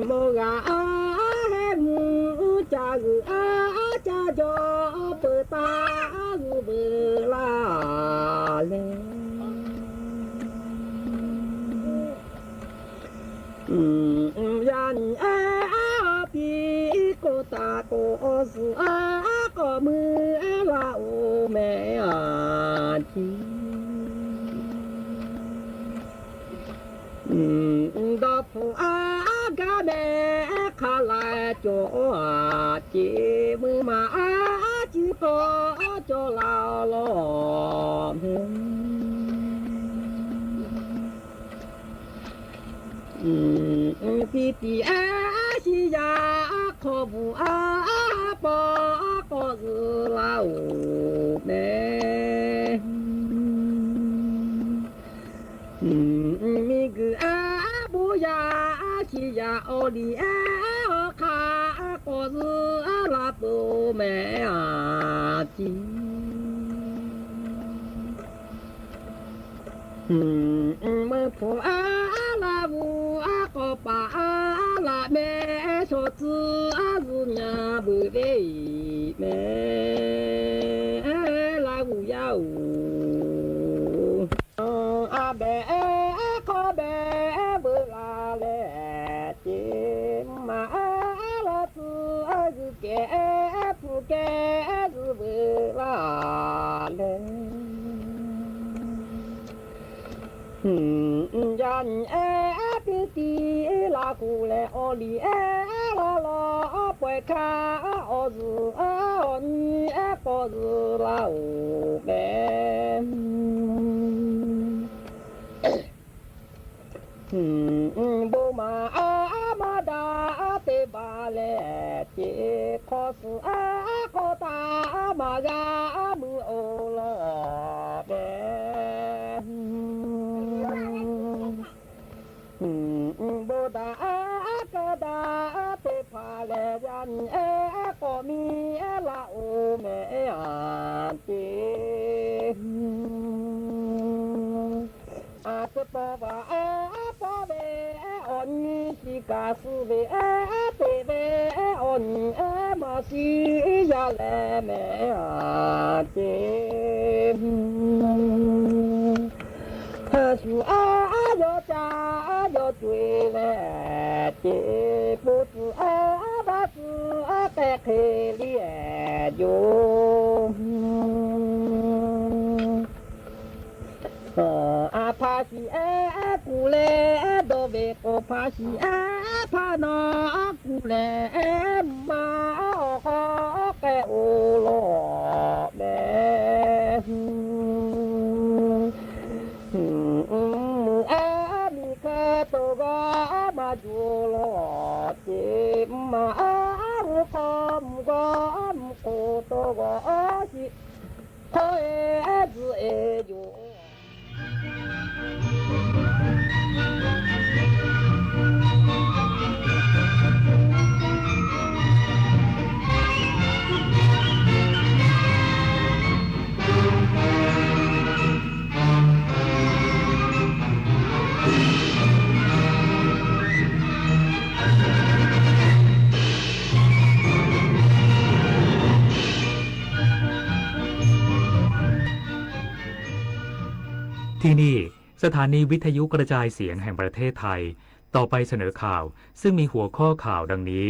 Mawˇ g'a aˉ heˆ mvuhˇ ca g'uiˬ aˉ ca jaw peuˬ taˍ zuhˆ veuꞈ laˇ leh, yaˇ nyi aˉ piˇ k'oˆ taˍ k'o, awˬ suhˍ aˉ k'awꞈ mui laˇ oˬ mehˍ aꞈ tiˉ. Dawˇ hpfuhˆ aˉ gaˇ mehˍ hk'a laiˬ cawˬ aꞈ ceˬ, mui maˬ aˉ ciˉ k'awꞈ cawˬ laˇ lawˬ mehˍ. Tiˇ tiꞈ aˉ shiˍ yaˇ hk'aw bvuhꞈ aˉ paw k'awꞈ zuhˆ laˇ oˬ mehˍ. Miˬ guiˬ aˉ bon yaˇ aˉ shiˍ yaˇ awˬ liꞈ ehˉ awˬ hk'aˇ k'awꞈ zuhˆ aˉ laˇ peuˬ mehˍ aꞈ tiˉ. Meuˇ hpfuhˆ aˉ laˇ g'uˇ aˉ k'awꞈ paˍ aˉ laꞈ mehˍ, shaw tcuh aˉ zuhˆ nyi veuꞈ ve mehˍ laˇ g'uˇ yaˇ oˬ. A behˬ ehˉ hk'aw behˬ veuꞈ la leh ceˬ, maˬ aˉ laˇ tcuh aˉ g'uiˬ kehˬ ehˉ hpfuhˆ kehˬ ehˉ zuhˆ veuꞈ laˇ leh, yaˇ nyi ehˉ piˇ tiˉ laˇ k'oˆ leh, awˬ liꞈ ehˉ laˇ law pawehˇ hkanˇ awˬ zuhˍ awˬ nyi ehˉ k'awꞈ zuhˆ laˇ oˬ mehˍ. Bon maˍ aˉ maˇ daꞈ te baˬ leh ceˬ, hk'aw suhˍ aˉ hk'aw taˍ maˍ g'a mui oˬ lawˬ mehˍ. Bon daꞈ aˉ kaˇ daꞈ te hpaˍ leh, yaˇ nyi ehˉ k'awꞈ miˇ ehˉ laˇ oˬ mehˍ aꞈ ceˬ. A tcuh taw vaꞈ ehˉ paˇ ve awˬ nyi shiˍ kaꞈ suh ve ehˉ teꞈ ve awˬ nyi ehˉ maˇ shiˍ yaˇ leh mehˍ aꞈ ceˬ. Shu aˉ yawˇ ca yawˇ co e leh ceˬ, po tcuh aˉ baˆ tcuh aˉ k'ehˆ hk'e liˇ yoˬ. A hpa shiˍ ehˉ kuˬ leh dawˇ ve k'o, hpa shiˍ ehˉ hpa nawˬ kuˬ leh maˇ awˬ hk'aw k'ehˆ oˬ lawˬ mehˍ. Mvuhˇ aˉ miˬ hk'aˇ to g'aˇ maˇ juˬ lawˬ ceˬ, maˇ aˉ ru hk'aw mvuhˇ g'aˇ mvuhˇ k'oˍ to g'aˇ shiˍ hk'aw ehˉ zuhˆ e yoˬ. ที่นี่ สถานีวิทยุกระจายเสียงแห่งประเทศไทย ต่อไปเสนอข่าว ซึ่งมีหัวข้อข่าวดังนี้